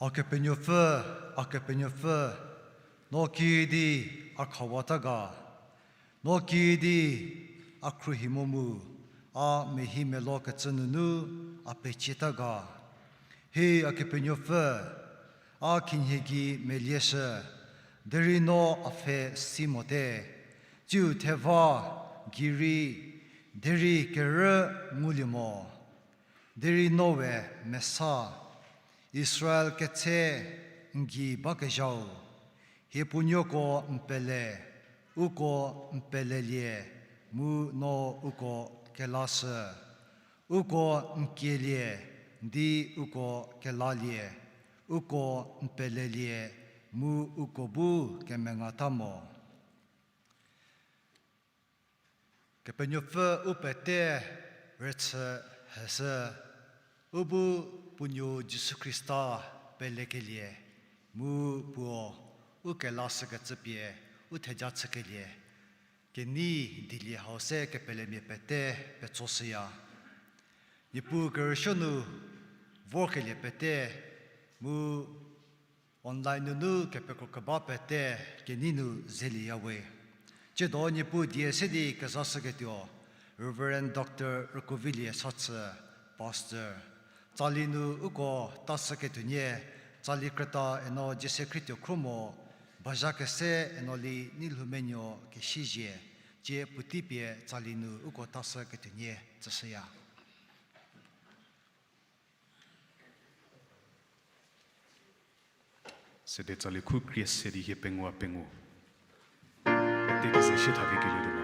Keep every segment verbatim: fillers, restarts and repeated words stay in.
A Kepenuopfü, a Kepenuopfü, no kiüdi a khawata ga? No kiüdi a khruohi mo mu a mehimelo kecü nunu a pecieta ga? Hie a Kepenuopfü, a khinhie gei melieshü, derei no a pfhe si mote, tsiu theva, gei rei, derei kerü ngulie mo. Derei no we mesa, Israel ketse n gei bakezhau, hie puonuoko n pele, uko n pelelie, mu no uko kelashü, uko n kielie, di uko kelalie, uko n pelelie, mu uko bu kemengata mo. Kepenuopfü u pete rüchü heshü, u bu puo nuo Jisu Khrista pelekelie, mu puo u kelashükecü pie u theja chükelie, kenei dilie hau se kepelemia pete petsoshüya. Niepuu kerüsuo nu vorkelie pete, mu online nunu kepekro keba pete kenei nu zelieya we. Tsiedo Niepuu die se di kezashüketuo, Reverend Doctor Rükuovilie Sachü, Pastor. Tsali nu uko tashüketuonie, tsali krüta eno Jese Khrietuo Khruomo, bazha kese eno Li Neilhoumenuo Kesizie, tsie puotei pie tsali nu uko tashüketuonie tsüshüya. Sede tsali khu krie se di hie pengou a pengou. Pete keze sie tha vi kele di mo.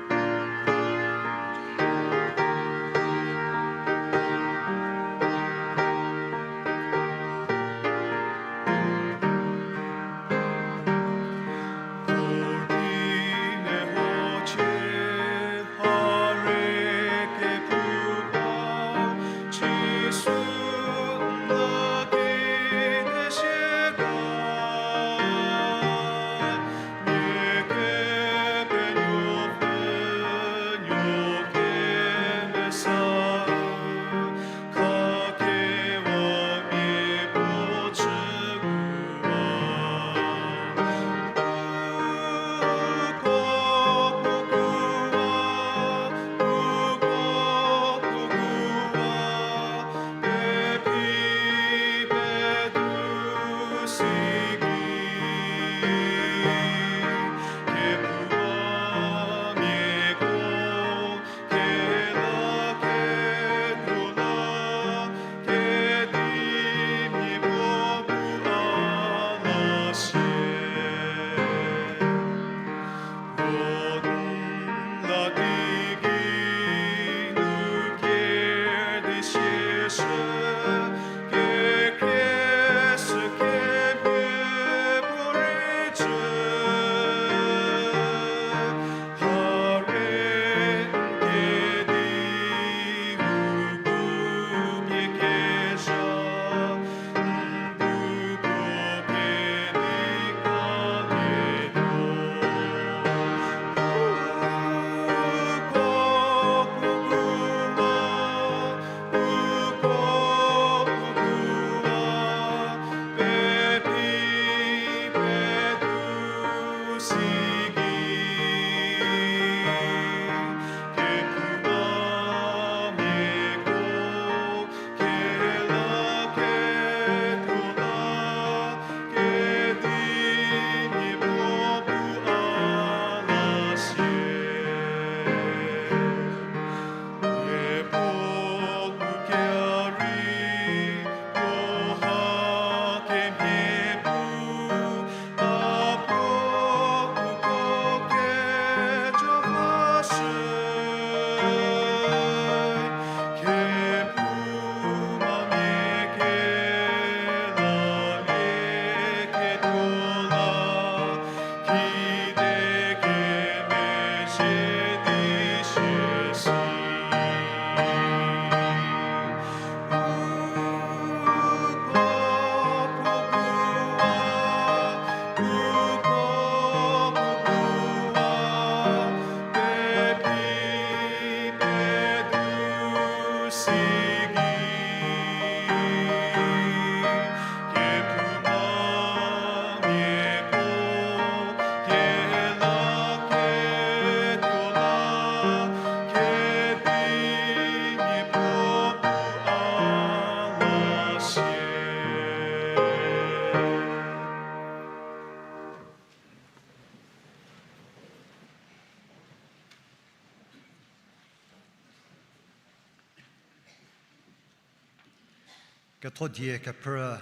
Ketho die kephrü,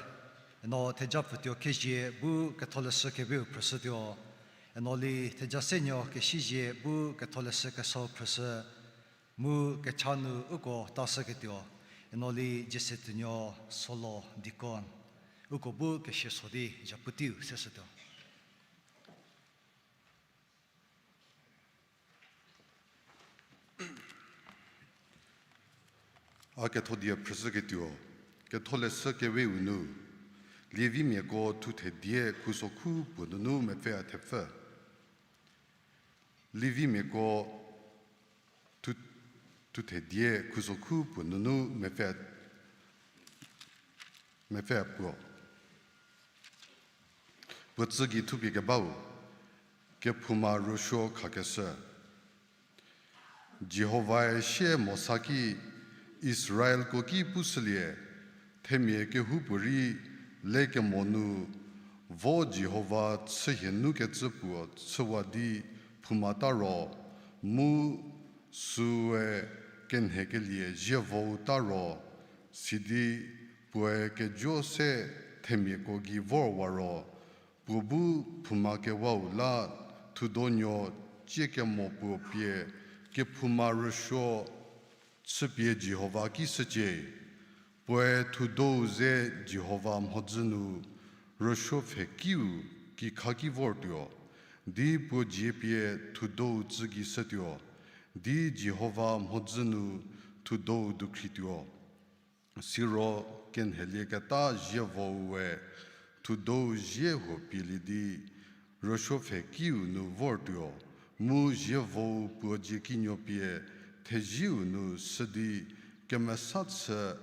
eno theja pfütuo kezie bu ketholeshü keveu phrüshütuo, eno li theja senuo kesizie bu ketholeshü kesau phrüshü, mu kecha nu uko tashüketuo, eno li Jesse Tuonuo solo deacon, uko bu kesie so di zhapu teiu seshütuo. A ketho die phrüshüketuo, ketholeshü keveu nu, Lievimiako thuthe die khusokhu puo nunu mepfü a thepfü. Lievimiako thu-, thuthe die khusokhu puo nunu mepfü, mepfü puo. Puo tsü gei thupie kebau, kephouma rüsuo khakeshü. Jihovae sie Mosa ki, Israelko ki pushülie, themia kehoupuorei lekemo nu vo Jihova chühie nukecü puo chüwa di phoumata ro, mu süue kenhekelie zievou ta ro, sidi puoe kejo se themiako gei vorwa ro, puo bu phouma kewau la thudonuo cie kemo puo pie kephouma rüsuo chüpie Jihova ki shücie. Puoe thudou ze Jihova mhodzü nu rüsuo pfhekiu kikha ki vortuo, di puo dzie pie thudou tsü gei shütuo, di Jihova mhodzü nu thudou dukhrituo. Siro kenhelieketa zievoue thudou zie huo pielie di rüsuo pfhekiu nu vortuo, mu zievou puo dzie kinuo pie thezieu nu shü di kemesa chü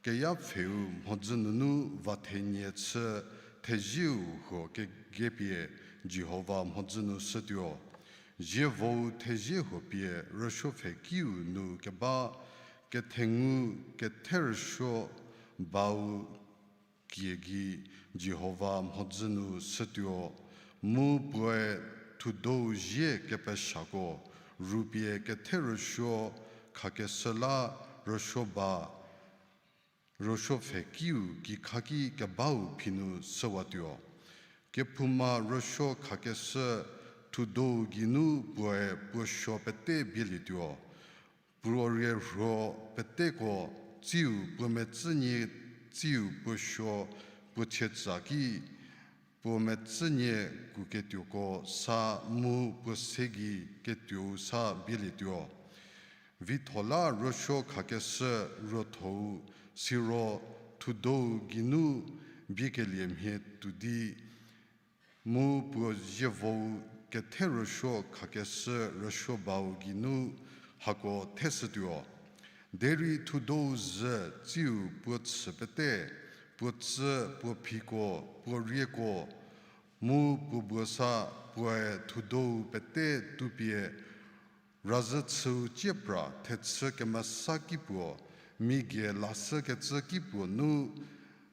keyapfheu mhodzü nunu va thenie chü thezieu huo kegepie Jihova mhodzü nu shütuo. Zievou thezie huo pie rüsuo pfhekiu nu keba kethengu kethe rüsuo bau kie gei Jihova mhodzü nu shütuo, mu puoe thudou zie kepeshako rupie kethe rüsuo khakeshü la rüsuo ba, rüsuo pfhekiu kikha ki kebau phinu shüwatuo. Kephouma rüsuo khakeshü thudou geinu puoe puo suo pete bielietuo. Puo rie rhuo peteko, tsiu puo metsünie, tsiu puo suo puo thietsa ki, puo metsünie kuketuoko sa mu puo se gei ketuou sa bielietuo. Vitho la rüsuo khakeshü rüthou, siro thudou geinu biekelie mhie tuo di, mu puo zievou kethe rüsuo khakeshü rüsuo bau geinu hako theshütuo. Derei thudou zhü tsiu puo chü pete, puo tsü, puo phiko, puo rieko, mu puo buo sa puoe thudou pete tupie razhü chüu cie pra thechü kemesa ki puo, mi gei lashükecü ki puo nu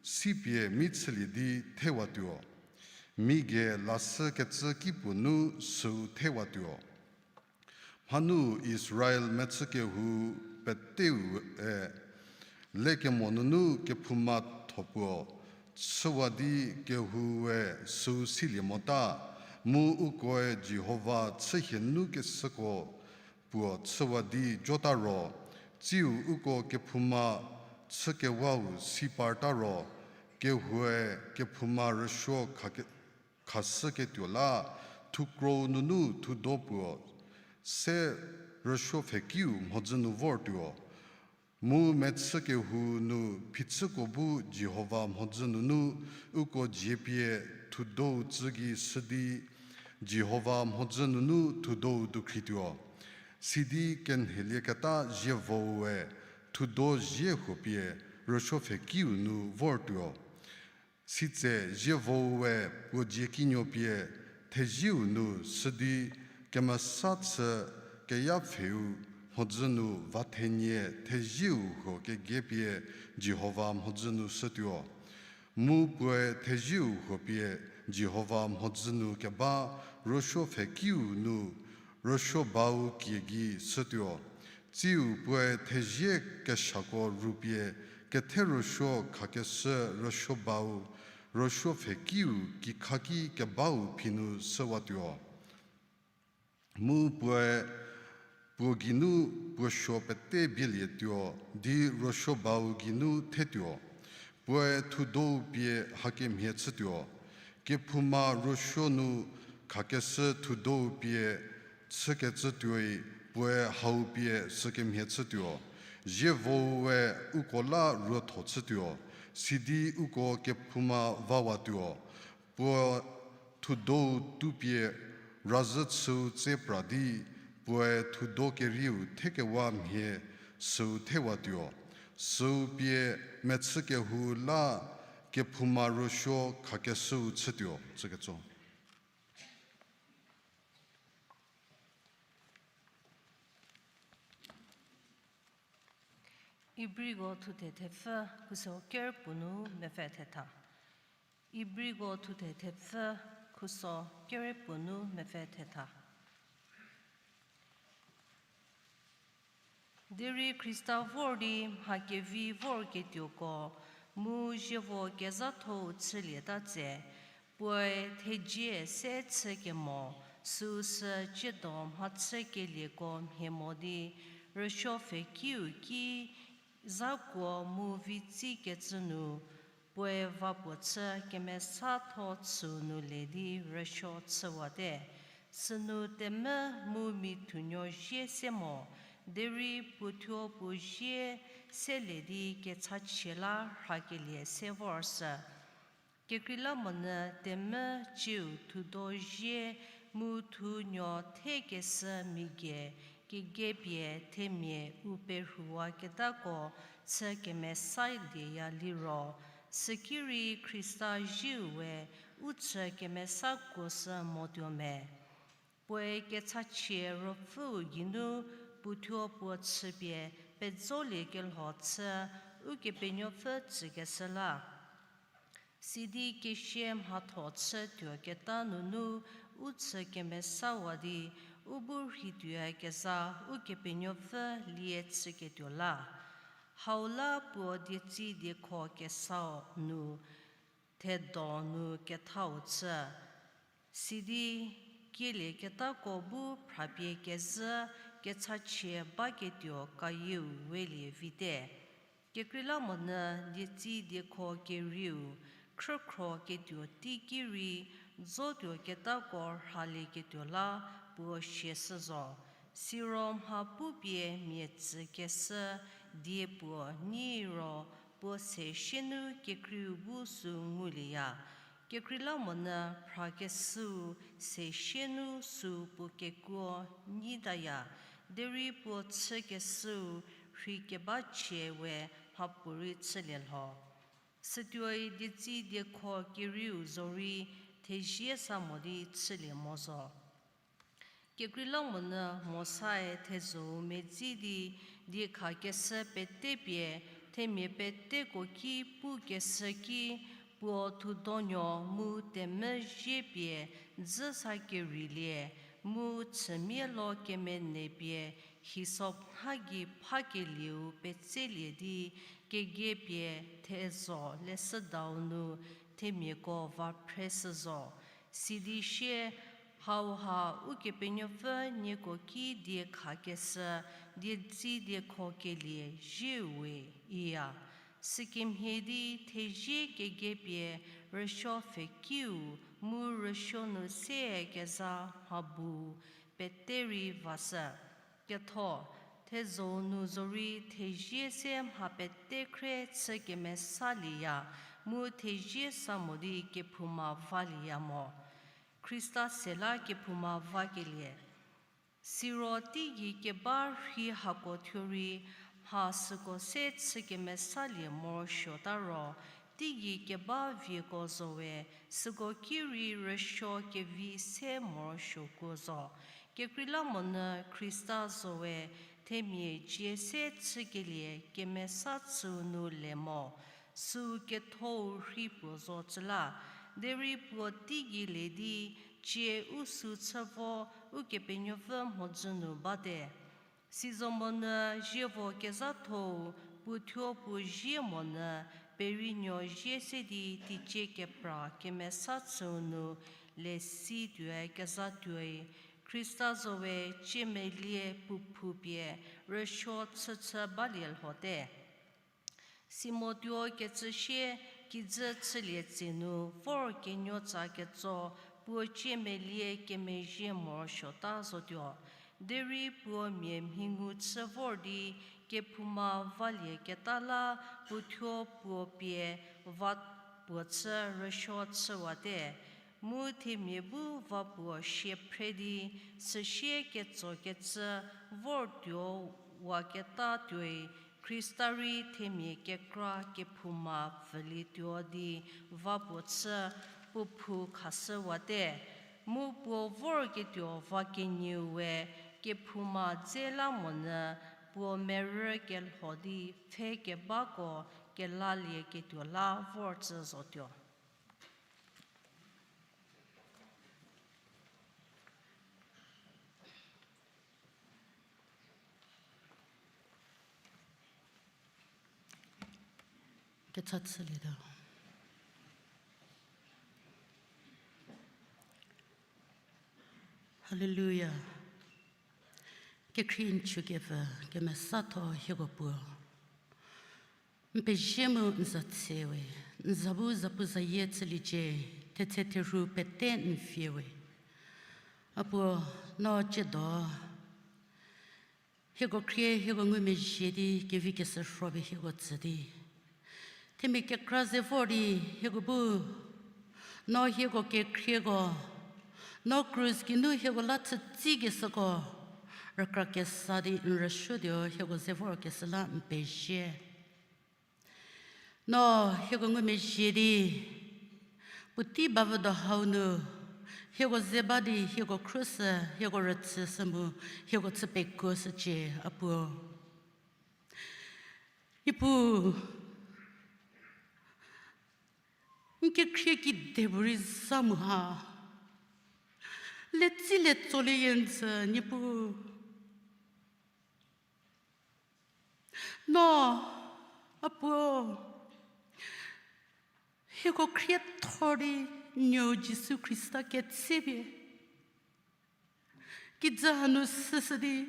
sipie mi chülie di thewatuo. Mi gei lashükecü ki puo nu süu thewatuo. Mhanu Israel mechü kehou peteu-e lekemo nunu kephouma tho puo chüwa di kehoue süu silie mota, mu ukoe Jihova chühie nu keshüko puo chüwa di jota ro, tsiu uko kephouma chükewau si parta ro, kehoue kephouma rüsuo khake-, khashüketuo la, thukrou nunu thudo puo se rüsuo pfhekiu mhodzü nu vortuo. Mu mechü kehou nu phichüko bu Jihova mhodzü nunu uko dzie pie thudou tsü gei shü di, Jihova mhodzü nunu thudou dukhrituo. Sidi kenhelieketa zievoue thudo zie huo pie rüsuo pfhekiu nu vortuo. Sitse zievoue puo dzie kinuo pie thezieu nu shü di kemesa chü keyapfheu mhodzü nu va thenie thezieu huo kegepie Jihova mhodzü nu shütuo. Mu puoe thezieu huo pie Jihova mhodzü nu keba rüsuo pfhekiu nu rüsuo bau kie gei shütuo. Tsiu puoe thezie keshako rupie Kethe rüsuo khakeshü rüsuo bau, rüsuo pfhekiu kikhaki kebau phinu shüwatuo. Mu puoe puo geinu puo suo pete bielietuo, di rüsuo bau geinu thetuo. Puoe thudou pie hakemhie chütuo. Kephouma rüsuo nu khakeshü thudou pie chükecü tuoi, puoe hau pie sükemhie chütuo. Zievou we uko la ruotho chütuo, sidi uko kephouma vawatuo. Puo thudou tupie razhü chüu tse pra di, puoe thudo kerieu thekewa mhie süu thewatuo. Süu pie mechü kehou la kephouma rüsuo khakeshüu chütuo, chükecü. Ibriko thuthe thepfü khuso ker puo nu mepfü thetha. Ibriko thuthe thepfü khuso ker puo nu mepfü thetha. Derei Khrista vor di mha kevi vorketuoko, mu zievo kezhatho-u chülieta tse, puoe thejie se chü kemo, süu sü tsiedo mhachükelieko mhie mo di, rüsuo pfhekiu ki zhakuo mu vitsei kecü nu, puoe va puo chü kemesatho chüu nu le di rüsuo chüwate. Sünu temvü mu mithunuo zie se mo, derei puothuo puo zie selie di kechachie la rhakelie se vor sü. Kekreilamonyü temvü ciu thudo zie mu thunuo thekeshü mia gie kegepie themia u perhuwaketako chü kemesalieya liro, süki rei Khrista zieu we u chü kemesa kuoshü motuo me. Puoe kechachie Ruopfüu geinu puothuo puo chüpie pezoliekelho chü Ukepenuopfü tsükeshü la. Sidi kesia mhatho chü tuoketa nunu u chü kemesawa di u bu rhei tuoyakezha Ukepenuopfü lie chüketuo la. Hau la puo dietsi diekho kesau nu thedo nu kethau chü. Sidi kielieketako bu phrapie kezhü kechachie baketuo kayieu welie vite. Kekreilamonyü dietsi diekho kerieu khrükhro ketuo teiki rei zotuoketako rhalieketuo la puo siashü zo. Siro mha pupie mia tsükeshü die puo nyi ro puo sesie nu kekreiu bu süu ngulieya. Kekreilamonyü phrakeshüu sesie nu süu puo kekuo nyitaya, derei puo chükeshüu rhei kebachie we mhapuorei chülie lho. Sütuoi dietsi diekho kerieu zorei thezie sa mo di chülie mo zo. Kekreilamonyü Mosae thezho-u medzi di diekhakeshü pete pie themia peteko ki pukeshü ki puo thudonuo mu temvü zie pie dzü sa kerilie, mu chümialo kemene pie hisop nha gei phakelieu petselie di kegepie thezho leshüdau nu themiako va phreshü zo. Sidi sie, hauha Ukepenuopfü nieko ki diekhakeshü dietsi diekho kelie zieu we iya. Sükemhie di thezie kegepie rüsuo pfhekiu mu rüsuo nu sekezha mhabu pete rei vashü. Ketho, thezho-u nu zorei thezie se mha pete khre chü kemesalieya, mu thezie sa mo di kephouma valieya mo. Khrista se la kephouma vakelie. Siro teigei keba rhei hako thuo rei mha süko se chü kemesalie morosuota ro, teigei keba vieko zo we süko ki rei rüsuo kevi se morosuo kuo zo. Kekreilamonyü Khrista zo we themia cie se chükelie kemesa chüu nu le mo, süu ketho-u rhei puo zo cü la, derei puo teigei le di cie u süu chü vo Ukepenuopfü mhodzü nu bate. Sizomonyü zievo kezhatho-u Puo thuo puo zie monyü, perinuo zie se di teicie kepra kemesa chüu nu lesi tuoe kezha tuoi, Khrista zowe ciemelie puo phou pie rüsuo chüchü balie lhote. Simo tuo kecü sie kijü chülie tsie nu vor kenuotsa ketso puo ciemelie kemezhie morosuota zotuo. Derei puo mia mhingu chü vor di kephouma valie keta la puo thuo puo pie va puo chü rüsuo chüwate. Mu themia bu va puo sie phre di, süsie ketsokecü vor tuo waketa tuoi, Khrista rei themia kekra kephouma pfülietuo di va puo chü puo phou khashüwate. Mu puo vorketuo va kenieu we kephouma dze la monyü puo merü kelho di pfhe kebako kelalieketuo la vor tsü zotuo. Kecha chülietuo. Hallelujah. Kekhrie n chükepfü kemesatho hieko puo. N pezie mu n za tsewe, n za bu zapuzayie chüliecie, thetse therhu pete n vie we. A puo, no ciedo hieko khrie hieko ngumezhie di kevi kesürhopie hieko tsü di themia kekra ze vor di hieko bu no hieko kekhrieko, no krus geinu hieko la chütsikeshüko rükra kesa di n rüsuotuo hieko ze vorkeshü la n pezie. No hieko ngumezhie di puotei bavüdo hau nu hieko ze ba di hieko khrüshü, hieko rüchüshü mu hieko chü pekuoshücie, a puo. Niepuu, n kekhrie kedipuorei za mu ha, letsile tsolie n tsü, Niepuu. No, a puo, hieko khriethor di nuou Jisu Khrista ketsepie kijü hanu süshü di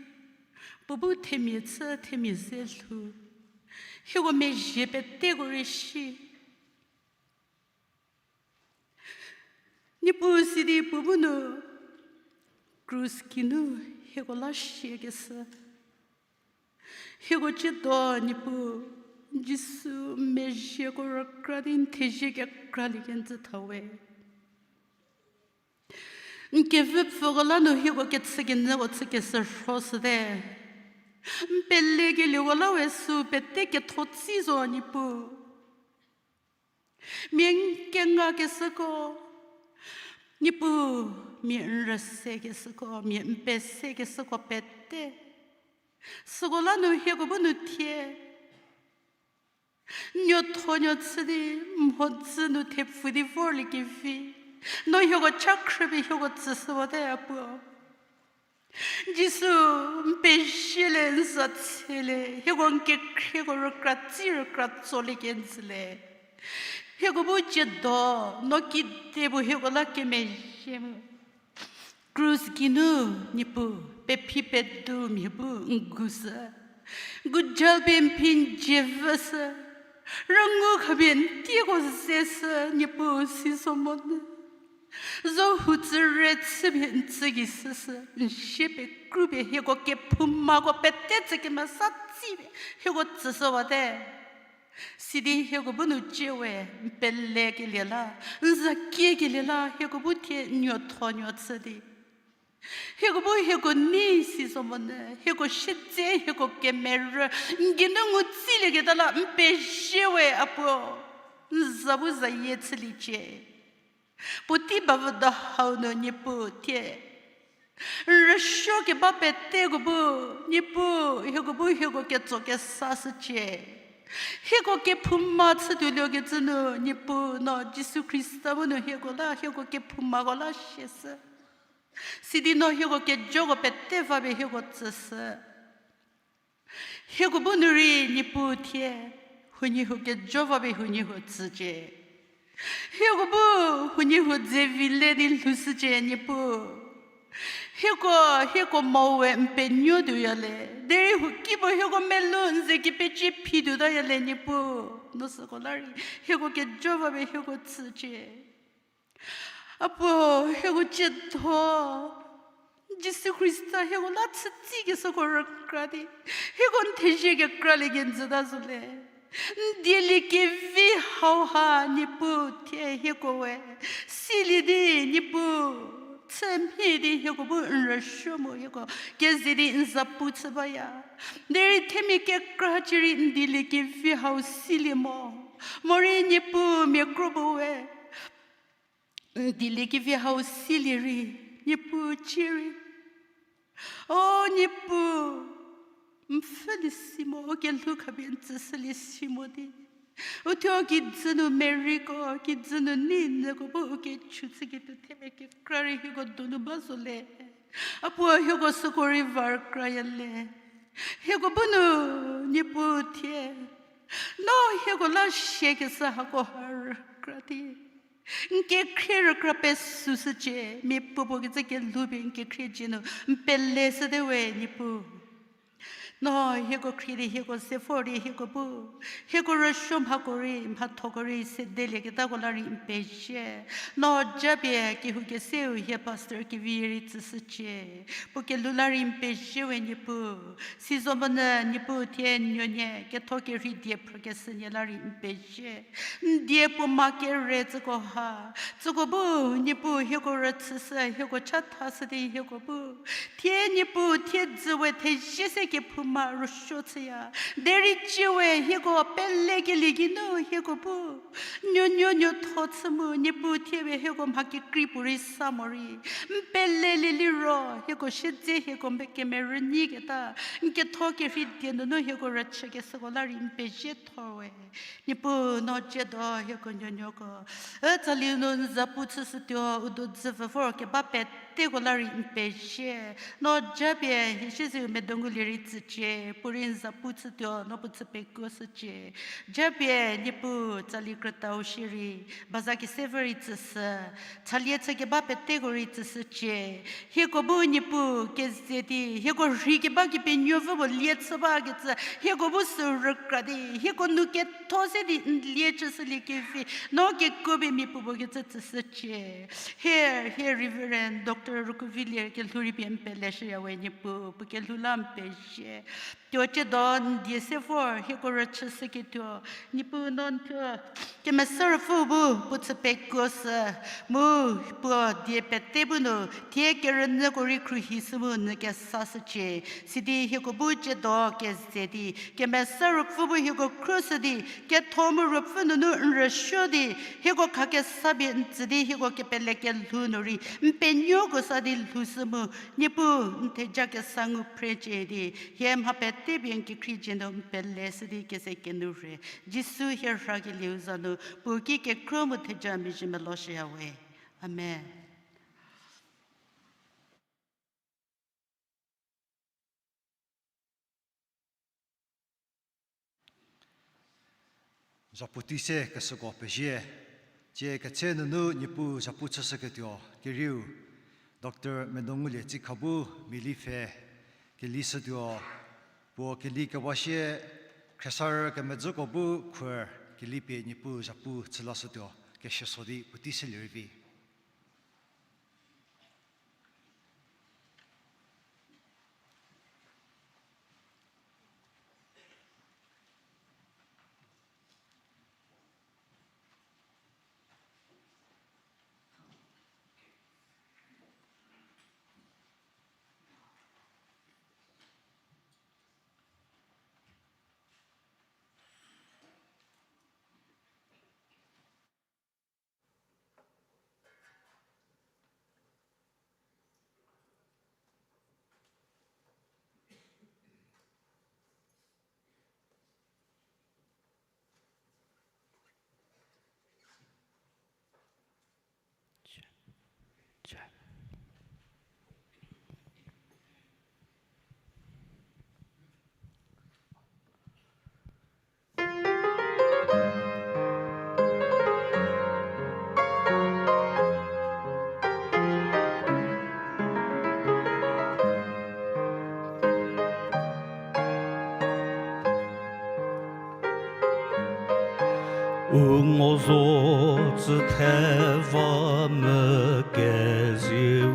puo bu themia chü themia ze lhou, hieko mezhie peteko rei shi. Niepuu sidi puo bu nu krus geinu hieko la siakeshü, hieko ciedo Niepuu, Jisu mezhieko rükra di n thezie kekra lie kenjü thawe. N kevüpfüko la nu hieko kechükenyüko chükeshürhoshüte. N pelekelieko la we sü pete ketho tsi zo Niepuu. Mia n kengakeshüko, Niepuu, mia n rüsekeshüko, mia n pesekeshüko pete, süko la nu hieko bu nu thie nuothonuo chü di, mhodzü nu thepfu di vorlie kevi, no hieko cha khrüpie hieko tsüshüwate a puo. Jisu, n pezie le, n za tse le, hieko n kekhrieko rükra tsi rükra tsolie kenjü le. Hieko bu ciedo, no kedipuo hieko la kemezhie mu krus geinu Niepuu, pephi pedu mia bu n gushü, gujalpie n phi n dzie vüshü, rüngu khapie n tieko zeshü, Niepuu si zo monyü. Zo hu tsüre chüpie n tsü gei süsü, n sie pekrupie hieko kephoumako pete tsü kemesa tsipie hieko tsüshüwate. Sidi hieko bu nu cie we, n pelekelie la, n za kiekelie la, hieko bu thie nuothonuo chü di hieko bu hieko nei si zo monyü, hieko siedze, hieko kemerü, n geinu ngu tsilieketa la n pezie we a puo, n za bu zayie chüliecie. Puotei bavüdo hau nu Niepuu thie n rüsuo keba peteko bu, Niepuu, hieko bu hieko ketso kesashücie. Hieko kephouma chütuoluokecü nu, Niepuu, no Jisu Khrista bu nu hieko la, hieko kephoumako la siashü. Sidi no hieko kejoko pete vapie hieko tsüshü. Hieko bu nu rei Niepuu thie, huoniehuo kejo va pie huoniehuo tsücie. Hieko bu huoniehuo dze vi le di lhoushücie Niepuu. Hieko, hieko mo we n penuo tuoya le, derei huoki puo hieko melou n ze kepecie phi tuotaya le Niepuu. No süko la rei hieko kejo va pie hieko tsücie. A puo, hieko ciedo, Jisu Khrista hieko la chütsikeshüko rükra di, hieko n thezie kekra lie kenjüta zo le. N dieliekevi hauha Niepuu thie hieko we silie di Niepuu, chümhie di hieko bu n rüsuo mu hieko keze di n zapu chü baya. Derei themia kekra cierei n dieliekevi hau silie mo. Morei Niepuu mia kro puo we n dieliekevi hau silie rei, Niepuu cierei, O Niepuu, n pfhülie si mo, u kelhou khapie n tsüshülie si mo di, u thuo kijü nu meriko, kijü nu nei nyüko bu u kechü chüketuo themia kekra rei hieko donu ba zo le. A puo, hieko süko rei va rükraya le. Hieko bu nu, Niepuu thie, no hieko la siakeshü hako ha rükra di, n kekhrie rükra pesüshücie, mia puopuo kecü kelhou pie n kekhrie dzie nu n pele shüte we Niepuu. No hieko khrie di hieko se vor di hieko bu, hieko rüsuo mhako rei, mhathoko rei sedelieketako la rei n pezie. No japie kehou keseu hie pastor Kevi rei tsüshücie. Puo kelhou la rei n pezie we Niepuu. Sizomonyü Niepuu thie nuonie ketho kerhei die phrükeshünie la rei n pezie. N die puo ma kere tsüko ha, tsüko bu, Niepuu hieko rüchüshü, hieko chathashü di hieko bu, thie Niepuu thie dzü we thezie se kephouma rüsuo chüya. Derei cie we hieko pelekelie geinu hieko bu nuonuo nuotho chü mu Niepuu thie we hieko mha kekrei puorei sa morei, n pelelieliro hieko siedze hieko kemerünyiketa, n ketho kerhei die nunu hieko rüchükeshüko la rei n pezie tho we. Niepuu no ciedo hieko nuonuoko, e tsali nu n zapu chüshütuo u do dzü pfü vor keba peteko la rei n pezie. No japie hie siezeu medo ngulie rei tsücie, puo rei n zapu chütuo no puo chü pekuoshücie. Japie Niepuu tsali krütau shierei, baza kesevü rei tsüshü, chalie chü keba peteko rei tsüshücie. Hieko bu Niepuu keze di hieko rhei keba Kepenuopfü puo lie chü bakecü hieko bu sü rükra di hieko nou ketho se di n lie chüshüliekevi, no kekuo pie mia puopuo kecü tsüshücie. Hie, hie Reverend Doctor Rukuvilie kelhou rei pie n peleshüya we Niepuu, puo kelhou la n pezie. Tuo ciedo n die se vor hieko rüchüshüketuo, Niepuu no n thuo Kemesa Ruopfü bu puo chü pekuoshü, mu puo die pete bu nu thie kerünyüko rei khruohishü mu nyü kesashücie. Sidi hieko bu ciedo keze di Kemesa Ruopfü bu hieko khruoshü di ketho mu ruopfü nunu n rüsuo di hieko khakesa pie n tsü di hieko kepele kelhou nu rei n penuoko sa di lhoushü mu, Niepuu n theja kesa ngu phrecie di hie mha pete pie n kekhrie dzie nu n peleshü di keze kenu rhe. Jisu hie rhakelieu za nu puo ki kekhro mu theja mezhie meloshüya we. Amen. Zapu tei se kesüko pezie, tsie ketse nunu Niepuu zapu chüshüketuo kerieu, Doctor Medongulie Tsikha bu miali pfhe kelishütuo, puo keli kewa sie khriesarü kemedzüko bu khuo keli pie Niepuu zapu chü lashütuo, kesieso di puotei selie rei vi. U ngo zo tsü theva mü kezieu,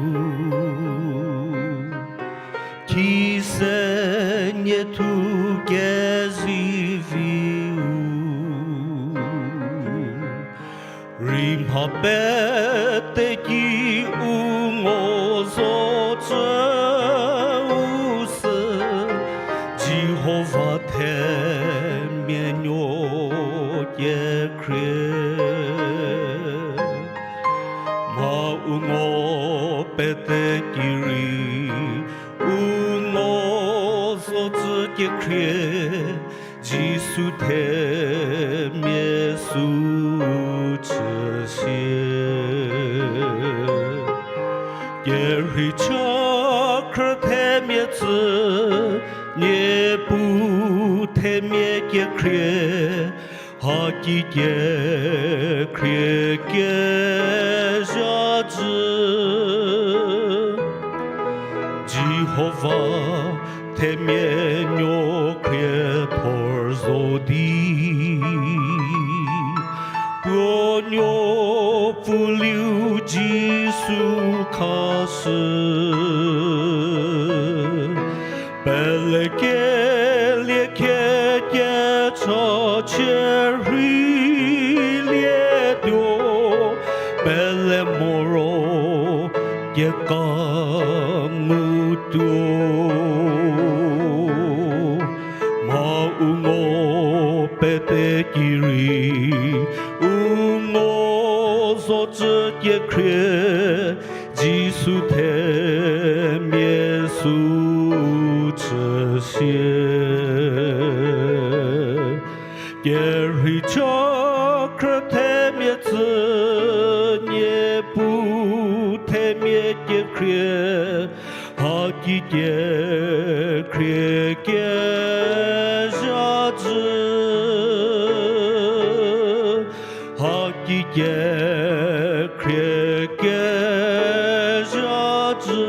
thise nie thu keziviu. Rei mha pete ki u ngo zo tsü u sü, Jihova themia nuo kekhrie. Mha u ngo pete ki rei u ngo zo tsü kekhrie, Jisu themia sü chüsie. Kerhei cha khrü themia tsü, Niepuu themia kekhrie, haki kekhrie kezha jü. Jihova themia nuo khriethor zo di, puo nuopfuliu Jisu khashü. Pelekelie khe kecha chie rheilietuo, pele moro keka ngutuo. Mha u ngo pete ki rei u ngo zo tsü kekhrie, Jisu themia sü chüsie. Kerhei cha khrü themia tsü, Niepuu themia kekhrie, haki kekhrie kezha jü, haki kekhrie kezha jü.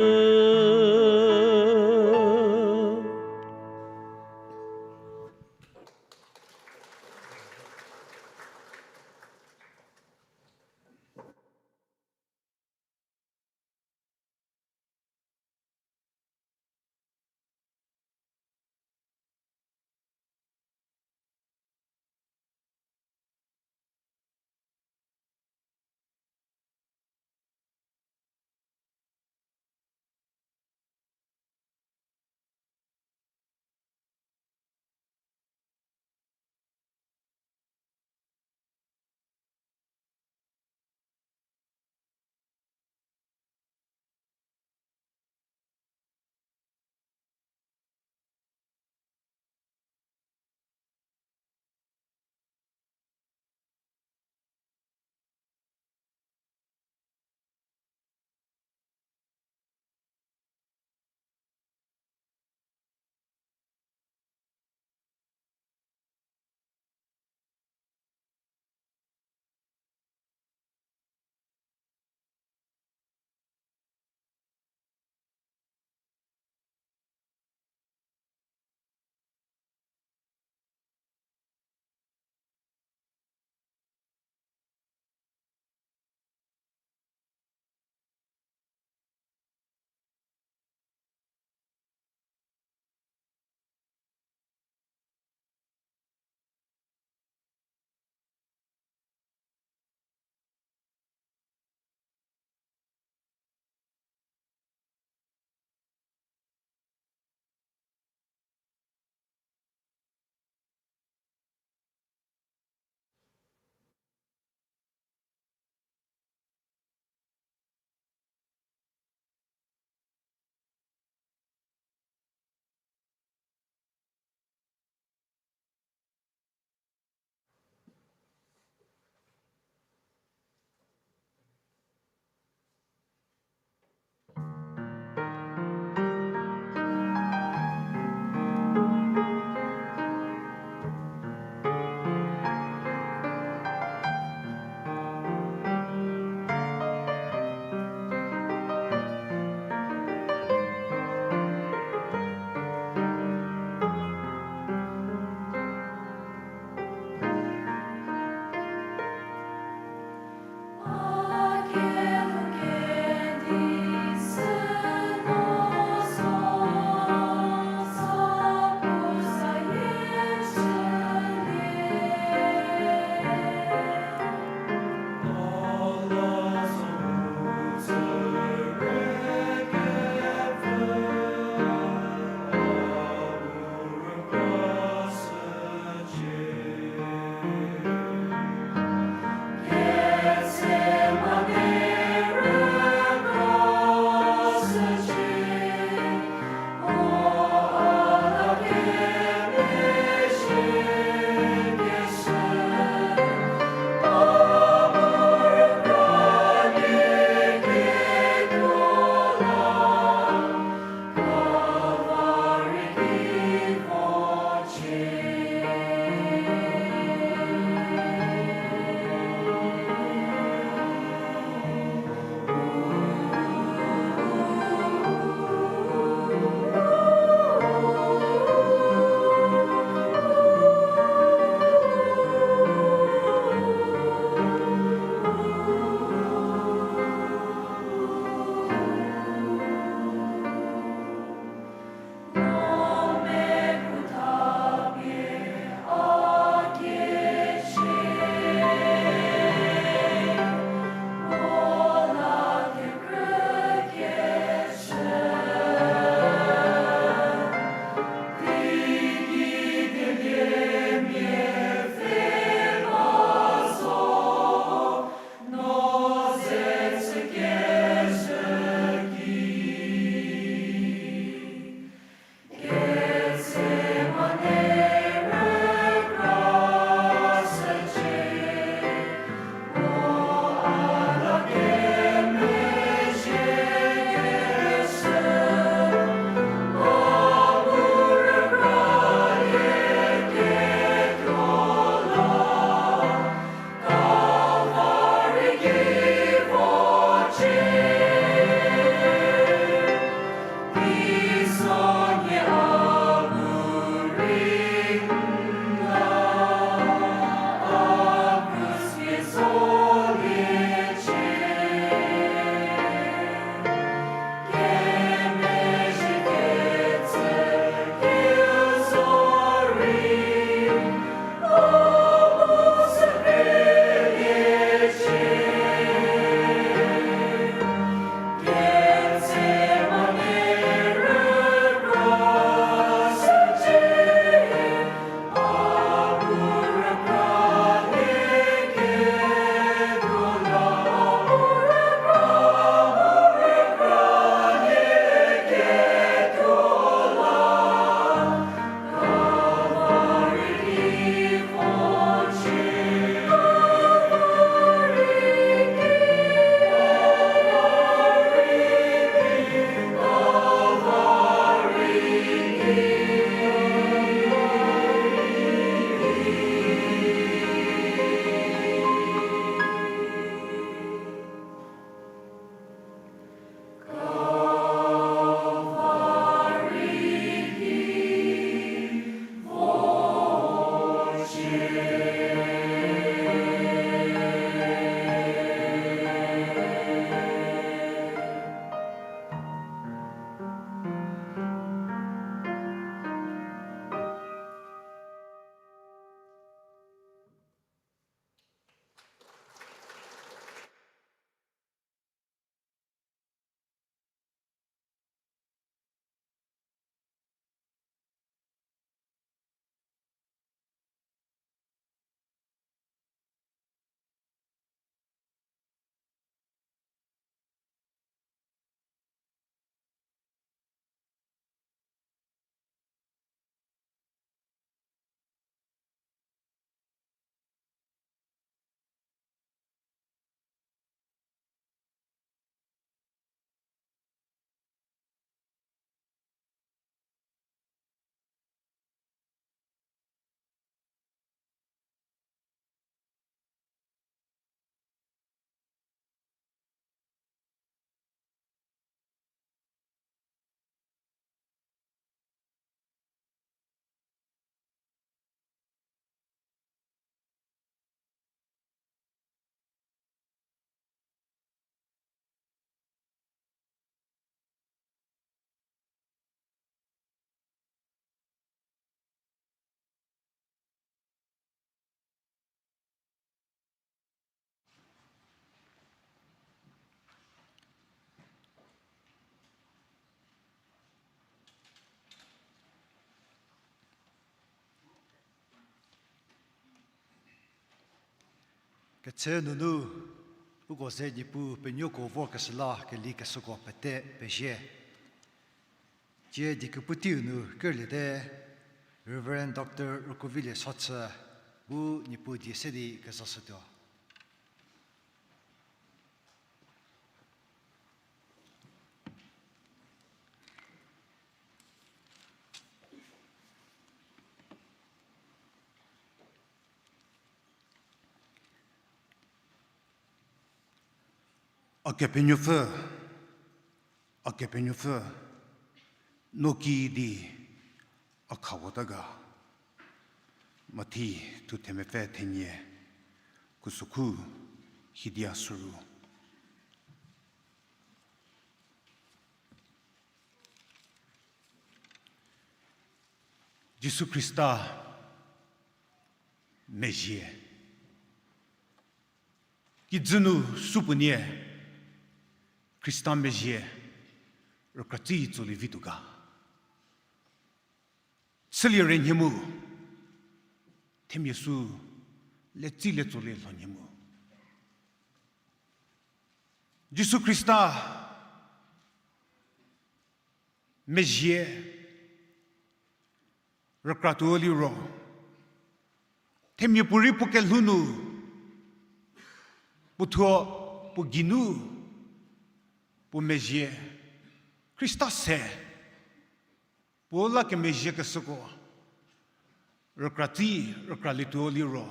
Ketse nunu, uko ze Niepuu penuoko vorkeshü la kelikeshüko pete pezie. Tie die kepu teiu nu kerlie te, Reverend Doctor Rükovilie Sachü bu Niepuu die se di kezashütuo. A Kepenuopfü, a Kepenuopfü, no kiüdi a khawata ga. Mathi thuthemepfü thenie, khusokhu hidia süru. Jisu Khrista mezhie. Kijü nu supuonie Khrista mezhie rükratsi tsolie vituo ga. Chülie rei nhie mu, themia sü letsi le tsolie lho nhie mu. Jisu Khrista mezhie rükratuo liro, themia puorei puo kelhou nu, puo thuo, puo geinu, puo mezhie, Khrista se, puo la kemezhie keshüko rükratsi, rükralietuo liro,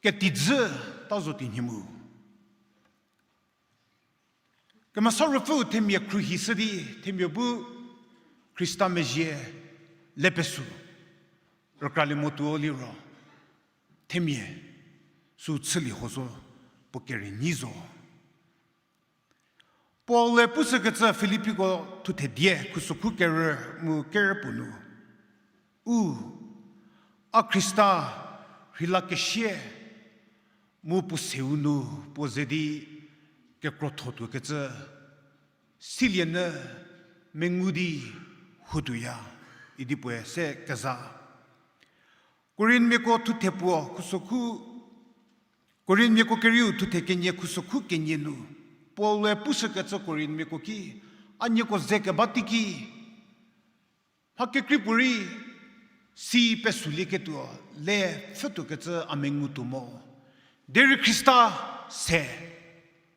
ketijü ta zo ti nhie mu. Kemesa Ruopfü themia khruohishü di, themia bu Khrista mezhie le pesü rükralie motuo liro, themia sü chülie ho zo, puo kerei nyi zo. Paul-e pushükecü Filippiko thuthe die khusokhu kerü mu kerü puo nu, u, a Khrista rheilakesie mu puo seu nu puo ze di kekrotho tuokecü, silie nyü mengu di lhoutuoya, idi puoe se keza. Korinthmiako thuthe puo khusokhu, Korinthmiako kerieu thuthe kenie khusokhu kenie nu, Paul-e pushükecü Korinthmiako ki, a nieko ze keba teiki, mha kekrei puorei si pesülieketuo le pfhütuokecü a mengu tuo mo. Derei Khrista se,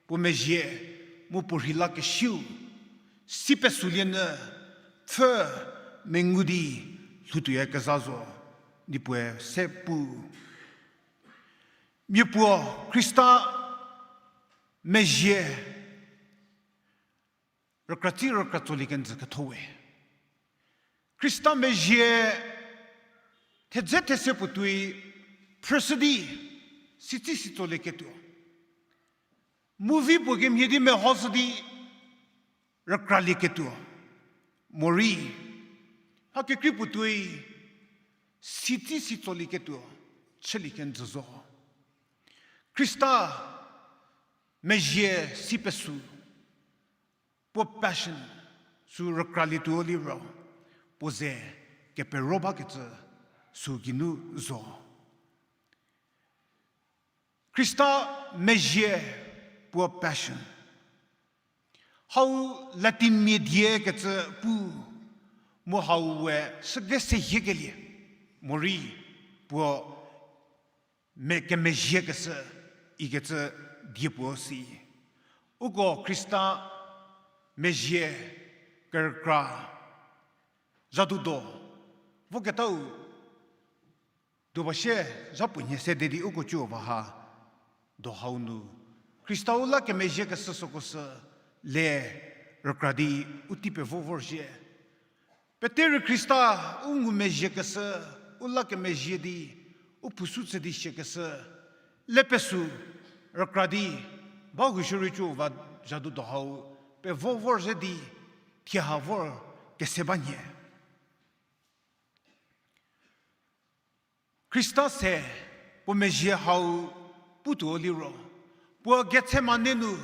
puo mezhie mu puo rheilakesiu, si pesülie nyü pfhü mengu di lhoutuoyakezha zo, di puoe se pu. Mia puo Khrista mezhie rükratsi rükratsolie kenjü ketho we. Khrista mezhie thedze these puo tuoi phrüshü di, sitsi sitsolieketuo. Movie puo kemhie di mehoshü di rükralieketuo. Morei, mha kekrei puo tuoi sitsi sitsolieketuo chülie kenjü zo. Khrista mezhie si pesü, puo passion sü rükralietuo liro, puo ze kepero bakecü sü geinu zo. Khrista mezhie puo passion. Hau Latin mia die kecü pu, mu hau we süde sehiekelie, morei puo me kemezhiekeshü ikecü die puo si. Uko Khrista mezhie kerükra zhadudo voketau duba shie zhapuo nhie sede di uko cü ba ha do hau nu Khrista u la kemezhiekeshü süko sü le rükra di u tei pevo vorzhie. Peterü Khrista u ngumezhiekeshü, u la kemezhie di, u phusu chü di siakeshü, le pesü rükra di, ba hushürei cü va zhadudo hau pevo vorzhie di, thie ha vor kese ba nhie. Khrista se puo mezhie hau putuo liro, puo Gethsemane nu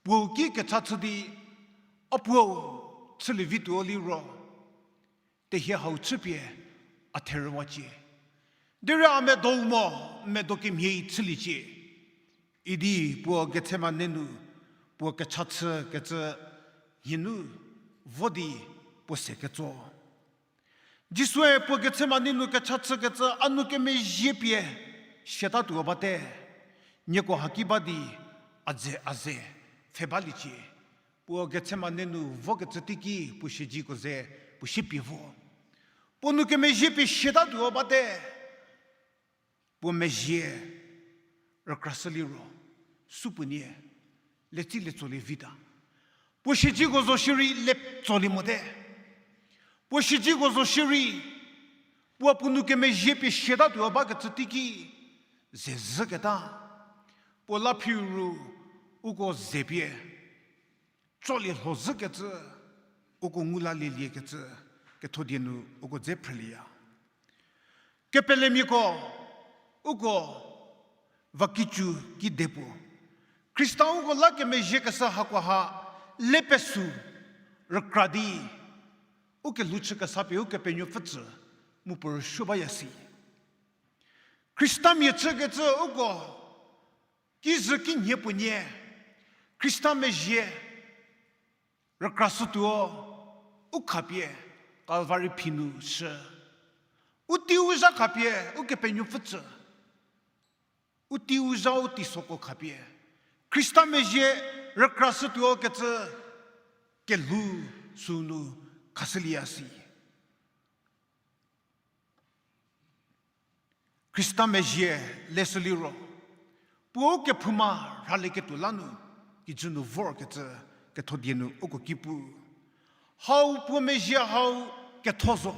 puo ki kecha chü di, a puo chülie vituo liro, tehie hau chüpie a therüwacie. Derei a medou mo, medo kemhie chüliecie. Idi puo Gethsemane nu, puo kecha chükecü nhie nu vo di puo se ketso. Jisue puo Gethsemane nu kecha chükecü a nou kemezhie pie siatatuo bate. Nieko haki ba di a ze a ze pfhe baliecie. Puo Gethsemane nu vokecü teiki puo siezeko ze puo siepie vo. Puo nou kemezhie pie siatatuo bate. Puo mezhie rükrashü liro, supuonie, letsi le tsolie vita. Puo siezeko zo shierei le tsolie mote. Puo siezeko zo shierei, puo puo nou kemezhie pie siatatuo bakecü teiki ze zhüketa. Puo la phiu ru, uko ze pie tsolie lho zhükecü, uko ngu la lieliekecü, ketho die nu uko dze phrülieya. Kepelemiako, uko vakicü kidepuo, Khrista uko la kemezhiekeshü hakoha le pesü rükra di, ukelhou chükesa pie Ukepenuopfü tsü mu puo rüsuo baya si. Khristamia chükecü uko kizhü kinhie puonie, Khrista mezhie rükrashütuo, u khapie Kalvari phi nu shü. U teiu zha khapie Ukepenuopfü tsü. U teiu zha u teisoko khapie Khrista mezhie rükrashütuo kecü kelhou sünu khashülieya si. Khrista mezhie leshü liro, puo kephouma rhalieketuo la nu, kijü nu vorkecü ketho die nu uko ki pu. Hau puo mezhie hau ketho zo.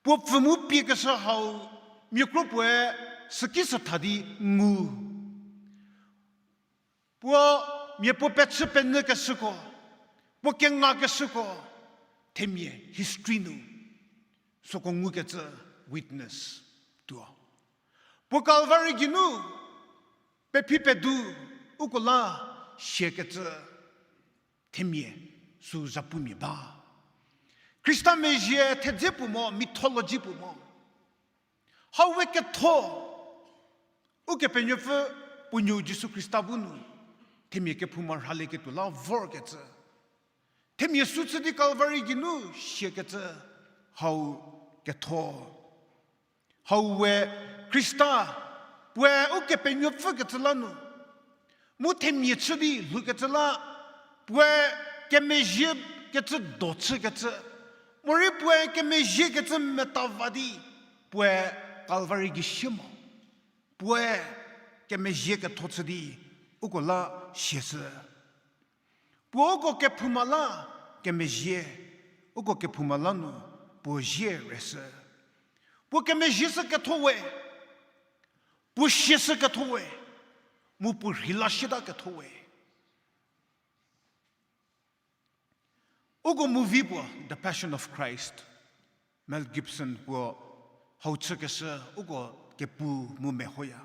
Puo pfü mu piekeshü hau, mia kro puoe süki sütha di ngu. Puo mia puo pechü penyükeshüko, puo kengakeshüko, themia history nu süko ngukecü witness tuo. Puo Kalvari geinu pephi pedu uko la siakecü themia sü zhapumia ba. Khrista mezhie thedze puo mo, mythology puo mo. Hau we ketho, Ukepenuopfü puo nuou Jisu Khrista bu nu themia kephouma rhalieketuo la vorkecü. Themia sü chü di Kalvari geinu siakecü hau ketho. Hau we Khrista puoe Ukepenuopfükecü la nu, mu themia chü di lhoukecü la, puoe kemezhiekecü do chükecü, morei puoe kemezhiekecü metava di, puoe Kalvari gei sie mo. Puoe kemezhie ketho chü di uko la siashü. Puo uko kephouma la kemezhie, uko kephouma la nu puo zie reshü. Puo kemezhie sü ketho we, puo siashü ketho we, mu puo rhei la sieta ketho we. Uko movie puo The Passion of Christ, Mel Gibson puo hau chükeshü uko kepu mu mehoya.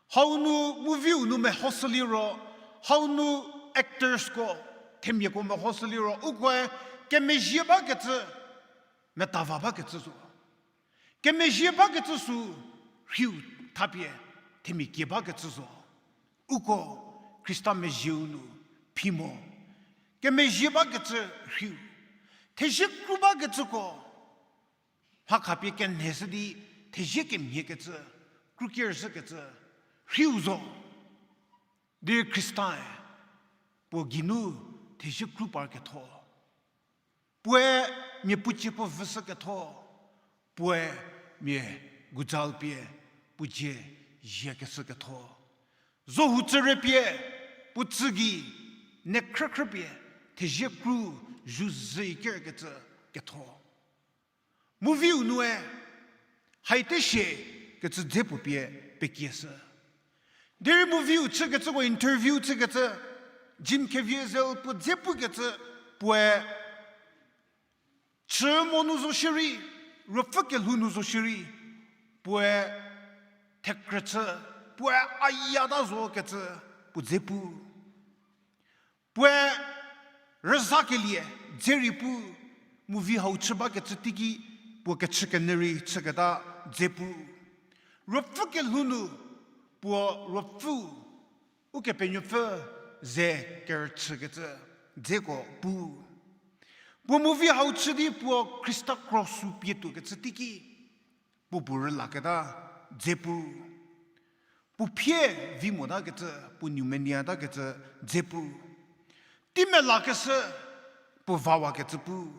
Hau nu movie-u nu mehoshü liro, hau nu actorsko, themiako mehoshü liro, ukoe kemezhie bakecü, metava bakecü zo. Kemezhie bakecü sü rhiu thapie themia kie bakecü zo. Uko Khrista mezhieu nu phi mo. Kemezhie bakecü rhiu. Thezie kru bakecüko mha khapie kenheshü di thezie kemhiekecü, kru kerüzhükecü rhiu zo. Di Khrista-e puo geinu thezie kru par ketho. Puoe mia puo cie puo vüshü ketho, puoe mia guzal pie puo dzie ziekeshü ketho. Zohu tsüre pie puo tsü gei ne khrükhrü pie thezie kru zhü zhü ikerkecü ketho. Movie-u nue haite shie kecü dze puo pie pekieshü. Derei movie-u chükecüko interview chükecü, Jim Caviezel puo dze pukecü puoe chü mo nu zo shierei, ruopfü kelhou nu zo shierei, puoe thekrüchü, puoe ayata zo kecü puo dze pu. Puoe rüzakelie dze rei pu, movie hau chü bakecü teiki puo kechükenyü rei chüketa dze pu. Ruopfü kelhou nu puo Ruopfü Ukepenuopfü ze kerüchükecü dzeko pu. Puo mu vi hau chü di puo Khrista kro sü pie tuokecü teiki puo bu rülaketa dze pu. Puo phie vi motakecü, puo pneumonia takecü dze pu. Tei melakeshü puo vawakecü pu.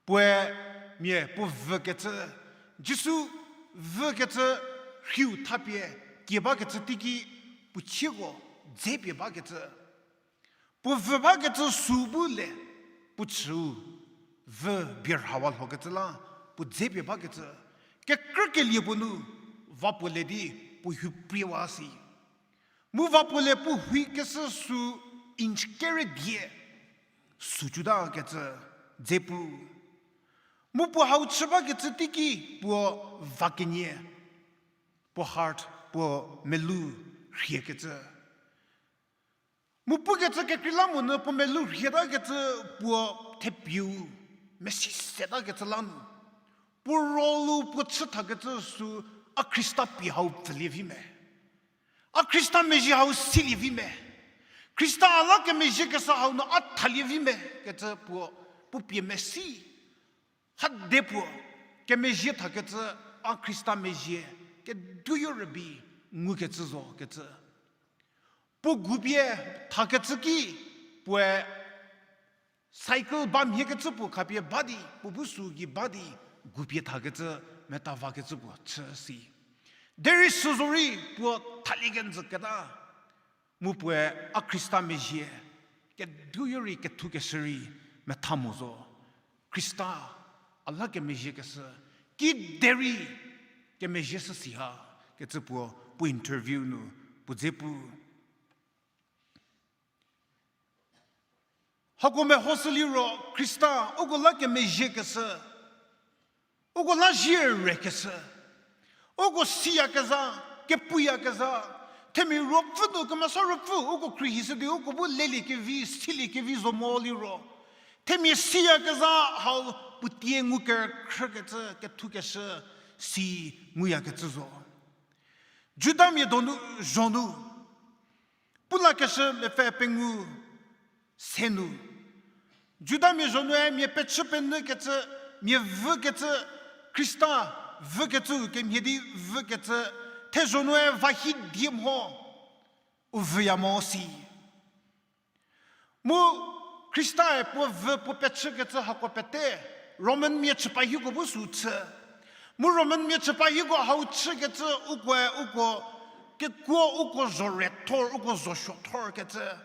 Puoe mia puo vükecü, Jisu vükecü rhiu thapie kie bakecü teiki puo chieko dze pie bakecü. Puo vü bakecü sü bu le, puo chüu vü bierhawa lhokecü la, puo dze pie bakecü. Kekrükelie puo nu, va puo le di, puo huphriewa si. Mu va puo le puo huikeshü sü inch kere die sü cütakecü dze pu. Mu puo hau chü bakecü teiki puo va kenie, puo heart, puo melou rhiekecü. Mu pukecü kekreilamonyü puo melou rhietakecü puo thepieu mesi setakecü la nu. Puo rolu puo chü thakecü sü a Khrista pie hau pfülie vi me. A Khrista mezhie hau silie vi me. Khrista a la kemezhiekeshü hau nu a thalie vi me kecü puo, puo pie mesi. Hade puo, kemezhie thakecü a Khrista mezhie, keduyo rübei ngukecü zo kecü. Puo gupie thakecü ki, puoe cycle ba mhiekecü puo khapie ba di, puo bu sü gei ba di, gupie thakecü, meta vakecü puo chü si. Derei sü zorei puo thalie kenjü keta. Mu puoe a Khrista mezhie, keduyo rei kethukeshü rei metha mo zo. Khrista a la kemezhiekeshü, kiderei kemezhie shü si ha, kecü puo, puo interview nu, puo dze pu. Hako mehoshü liro Khrista, uko la kemezhiekeshü, uko la zie rekeshü, uko siyakezha, kepuyakezha, themia ruopfü nu kemesa ruopfü, uko khruohishü di uko bu lelie kevi, silie kevi zo mo liro. Themia siyakezha hau puotie ngu kerükhrükecü, kethukeshü, si nguyakecü zo. Judamia donu zhonu, Pulakeshü mepfü pengou se nu, Judamia zhonuoe mia pechü penyükecü, mia vükecü, Khrista vükecü kemhie di vükecü, thezhonuoe va hi die mho, u vüya mo si. Mu Khristae puo vü puo pechükecü hako pete, Roman mia chüpa hieko bu sü chü. Mu Roman mia chüpa hieko hau chükecü ukoe uko, kekuo uko zho rethor, uko zho suothorkecü.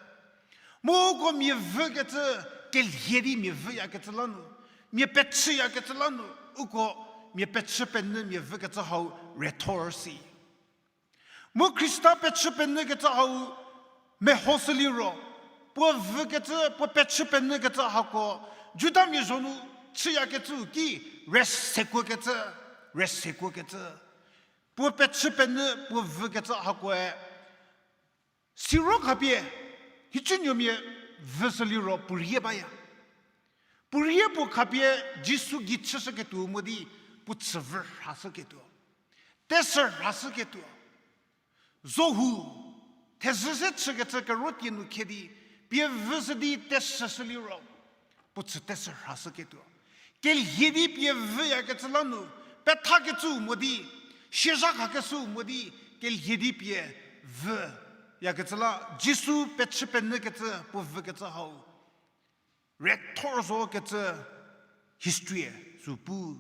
Mu uko mia vükecü, kelhie di mia vüyakecü la nu, mia pechüyakecü la nu, uko mia pechü penyü mia vükecü hau rethor si. Mu Khrista pechü penyükecü hau mehoshü liro, puo vükecü, puo pechü penyükecü hako, Judamia zho nu chüyakecü ki resekuokecü, resekuokecü. Puo pechü penyü, puo vükecü hakoe, siro khapie, hicünuomia vüshü liro puo rie baya. Puo rie puo khapie Jisu gei chüshüketuo mo di puo chü vü rhashüketuo. Tesü rhashüketuo. Zohu, thezhü se chükecü kero tie nu khe di, pie vüshü di tesüshü liro, puo chü tesü rhashüketuo. Kelhie di pie vüyakecü la nu, pethakecüu mo di, siezha khakeshüu mo di, kelhie di pie vüyakecü la, Jisu pechü penyükecü puo vükecü hau rethor zokecü history-e sü pu.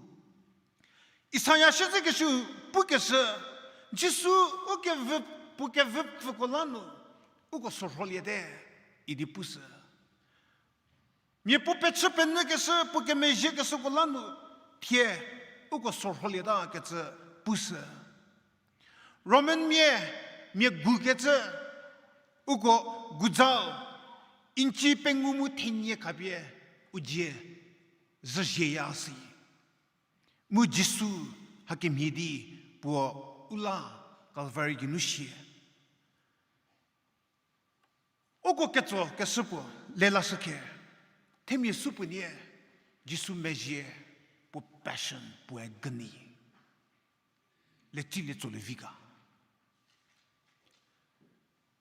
Isaya siedzekeshü pukeshü, Jisu u kevü, puo kevü pfüko la nu, uko sorholiete, idi pushü. Mia puo pechü penyükeshü, puo kemezhiekeshüko la nu, thie, uko sorholieta kecü pushü. Roman mia, mia gukecü, uko guzau, inchi pengou mu thenie khapie, u dzie, zhüzhieya si. Mu Jisu hakemhie di puo u la Calvary geinu sie. Uko ketso keshü puo lelashü khe, themia supuonie, Jisu mezhie, puo passion puoe geni. Letsilie tsolie vi ga.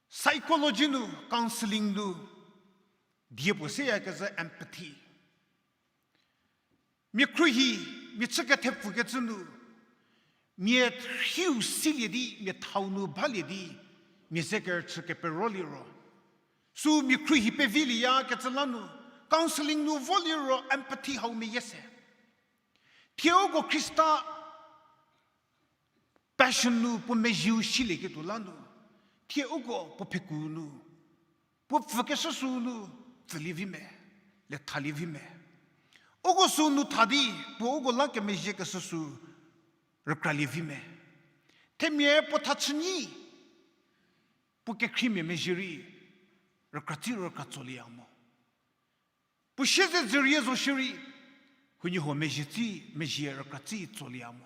Psychology nu, counselling nu, die puo seyakezhü empathy. Mia khruohi, mia chü kethepfükecü nu, mia rhiu silie di, mia thau nu balie di, mia ze kerüchü keperoliro. Sü mia khruohi peviliyakecü la nu, counselling nu voliro empathy hau meyie se. Thie uko Khrista Passion nu puo mezhieu silieketuo la nu, thie uko puo pheku nu, puo pfükeshü sü nu, pfülie vi me, le thalie vi me. Uko sü nu tha di, puo uko la kemezhiekeshü sü, rükralie vi me. Themia puo tha chü nyi, puo kekhriemia mezhie rei, rükra tsi rükra tsolieya mo. Puo siezedzürie zo shierei, huoniehuo mezhie tsi, mezhie rükra tsi tsolieya mo.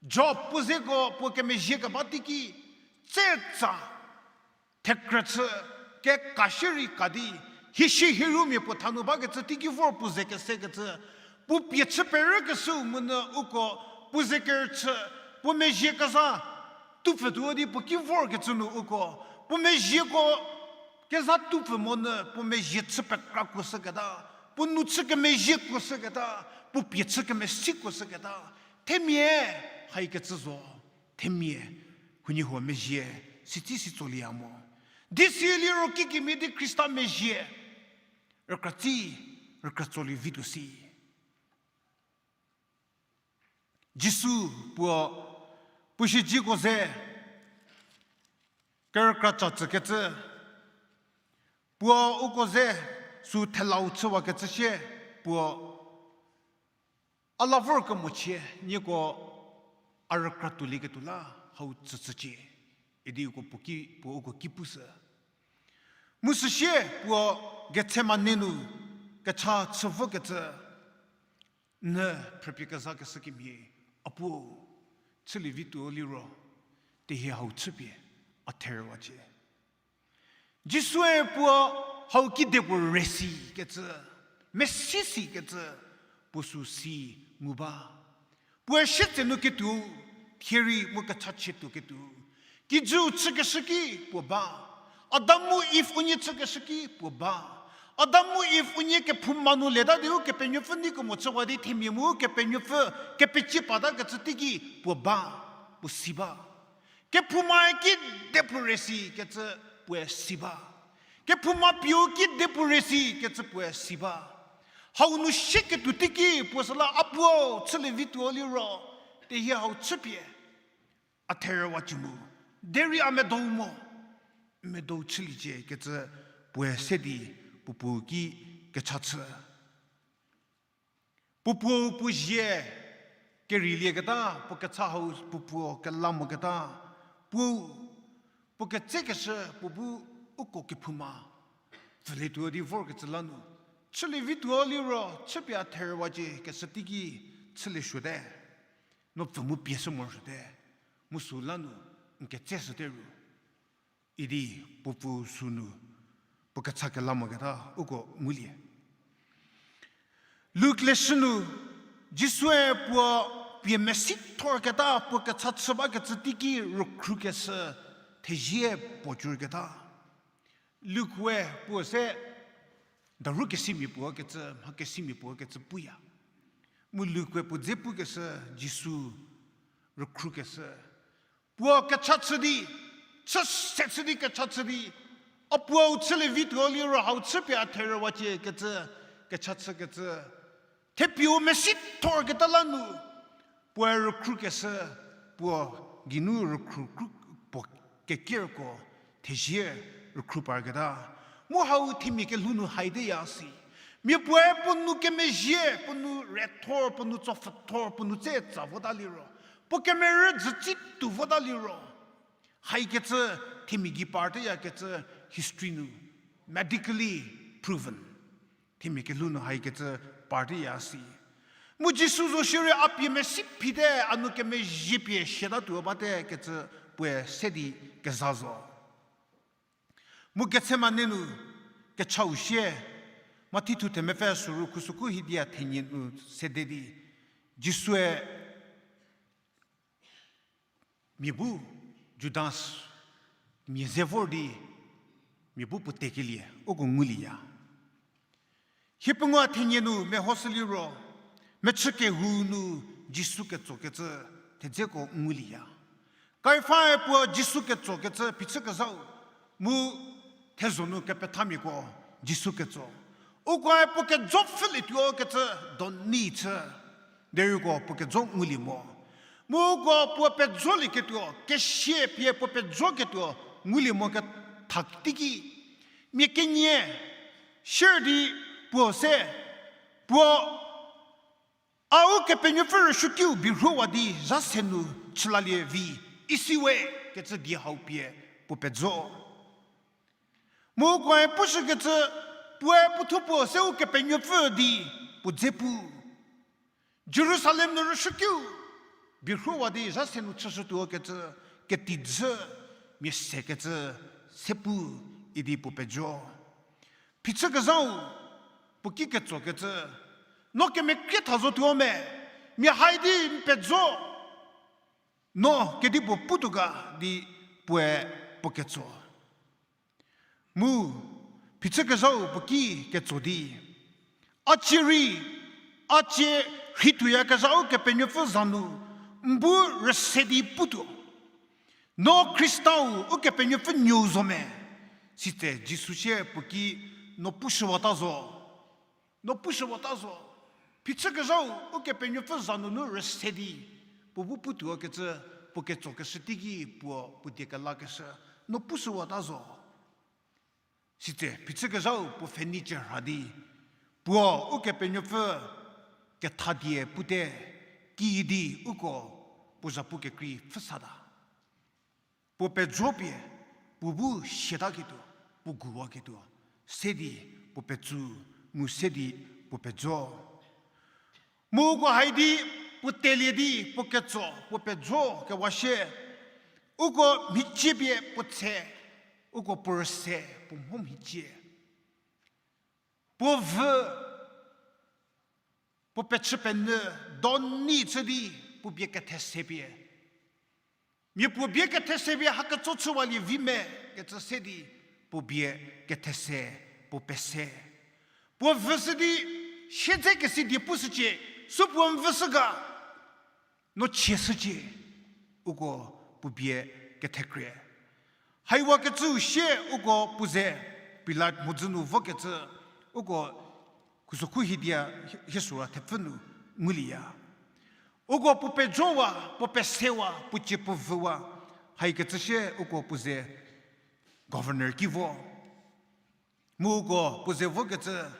Job puo zeko puo kemezhie keba teiki, tsetsa, thekrü chü, keka shierei ka di, hie shi hie rumia puo tha nu bakecü teiki vor puo ze kesekecü, puo pie chü perükeshüu monyü uko, puo ze kerüchü, puo mezhie kezha, tupfütuo di puo ki vorkecü nu uko, puo mezhieko, kezha tupfü monyü puo mezhie chü pekrakuoshüketa, puo nou chü kemezhiekuoshüketa, puo pie chü kemesikuoshüketa, themia, haikecü zo, themia, huoniehuo mezhie, sitsi si tsolieya mo. Di siliro kikemhie di Khrista mezhie, rükra tsi, rükra tsolie vituo si. Jisu puo, puo siedzeko ze, kerükra ca tsükecü, puo uko ze, sü thelau chüwakecü sie, puo a la vorkemochie nieko a rükra tuolieketuo la hau tsütsücie, idi uko puo ki, puo uko ki pushü. Mu süsie puo Gethsemane nu kecha chü vokecü, n phrüpie kezakeshü kemhie, a puo, chülie vituo liro, tehie hau chüpie, a therüwacie. Jisue puo hau kidepuo resi kecü, mesi si kecü, puo sü si ngu ba. Puoe sietsenu ketuo, thierei mu kechachie tuo ketuo. Kijüu chükeshü ki puo ba. Adam mu Iv unie chükeshü ki puo ba. Adam mu Iv unie kephouma nu leta di Ukepenuopfü neikemo chüwa di themia mu Ukepenuopfü kepecie pata kecü teiki puo ba, puo si ba. Kephoumae kidepuo resi kecü puoe si ba. Kephouma pieu kidepuo resi kecü puoe si ba. Hau nu sieketuo teiki puo süla a puo chülie vituo liro, tehie hau chüpie, a therüwacie mu, derei a medou mo, medou chüliecie kecü puoe se di puo puo ki kecha chü. Puo puo puo zie kerielieketa, puo kecha hau puo puo kela moketa, puo, puo ketsekeshü puo bu uko kephouma pfülietuo di vorkecü la nu, chülie vituo liro chüpie a therüwacie kecü teiki chülie suote, no pfü mu pie shü morosuote, mu sü la nu n ketseshüte ru. Idi puo puo sü nu puo kecha kela moketa uko ngulie. Luk leshü nu, Jisue puo pie mesithorketa puo kecha chü bakecü teiki rükhrukeshü thezie puo cürketa. Luk we puo se daru kesimia puo kecü, mha kesimia puo kecü puya. Mu Luk we puo dze pukeshü Jisu rükhrukeshü. Puo kecha chü di, chü se chü di kecha chü di, a puou chülie vituo liro hau chüpie a therüwacie kecü, kecha chükecü. Thepieu mesithorketa la nu, puoe rükhrukeshü, puo geinu rükhru kru puo kekirko, thezie rükhru parketa. Mu hau themia kelhou nu haiteya si. Mia puoe puo nou kemezhie, puo nou rethor, puo nou tsopfhüthor, puo nou tsetsa vota liro, puo kemerü dzütsi tuo vota liro, haikecü themia gei parteyakecü history nu medically proven. Themia kelhou nu haikecü parteya si. Mu Jisu zo shierei a pie mesi phite, a nou kemezhie pie siatatuo bate kecü puoe se di keza zo. Mu Gethsemane nu kechau sie, Mathi thu themepfü süru khusüku hidia thenie nu sede di, Jisue Mia bu Judas mia ze vor di, mia bu puo tekelie uko ngulieya. Hie pengou thenie nu mehoshü liro, mechü kehou nu Jisu ketsokecü thedzeko ngulieya. Kaifae puo Jisu ketsokecü phichü kezhau, mu thezho nu kepethamiako Jisu ketso. Ukoe puo kejo pfhülietuo kecü doni chü. Derei uko puo kejo ngulie mo. Mu uko puo pejolieketuo, kesia pie puo pejoketuo ngulie mo ketha teiki, mia kenie sier di puo se, puo a Ukepenuopfü rüsuokiu birhowa di zha se nu chülalie vi, isi we kecü die hau pie puo pejo. Mu ukoe pushükecü, puoe puothuo puo se Ukepenuopfü di puo dze pu. Jerusalem nu rüsuokiu birhowa di zha se nu chüshütuo kecü, ketijü, mia sekecü, se pu idi puo pejo. Phichü kezhau, puo ki ketsokecü, no kemekrie tha zotuo me, mia hai di n pejo, no kedipuo putuo ga di puoe puo ketso. Mu, phichü kezhau puo ki ketso di, a cie rei, a cie rhei tuoyakezha Ukepenuopfü za nu, n bu rüse di putuo. No Khristau Ukepenuopfü nuou zo me, sitse Jisu sie puo ki, no pushüwata zo. No pushüwata zo. Phichü kezhau Ukepenuopfü za nunu rüse di, puo bu putuo kecü, puo ketsokeshü teiki puo puo die kelakeshü, no pushüwata zo. Sitse phichü kezhau puo pfheni cie rha di, puo Ukepenuopfü ketha die pute, kiüdi uko puo zhapu kekrei pfhüsata. Puo pejo pie, puo bu siataketuo, puo guwaketuo, se di puo petsu, mu se di puo pejo. Mu uko hai di, puo telie di puo ketso, puo pejo kewa sie, uko mhicie pie puo tse, uko puo rüse, puo mho mhicie. Puo vü, puo pechü penyü, doni chü di, puo bie kethese pie. Mia puo bie kethese pie ha ketso chüwalie vi me, kecü se di, puo bie kethese, puo pese. Puo vüshü di, siedze kesi die pushücie, sü puo n vüshü ga, no chieshücie, uko puo bie kethekrie. Haiwakecüu sie uko puo ze, Pilat mhodzü nu vokecü, uko khusokhu hiedia hie süra thepfü nu ngulieya. Uko puo pejowa, puo pesewa, puo cie puo vüwa, haikecü sie uko puo ze governor ki vo. Mu uko puo ze vokecü,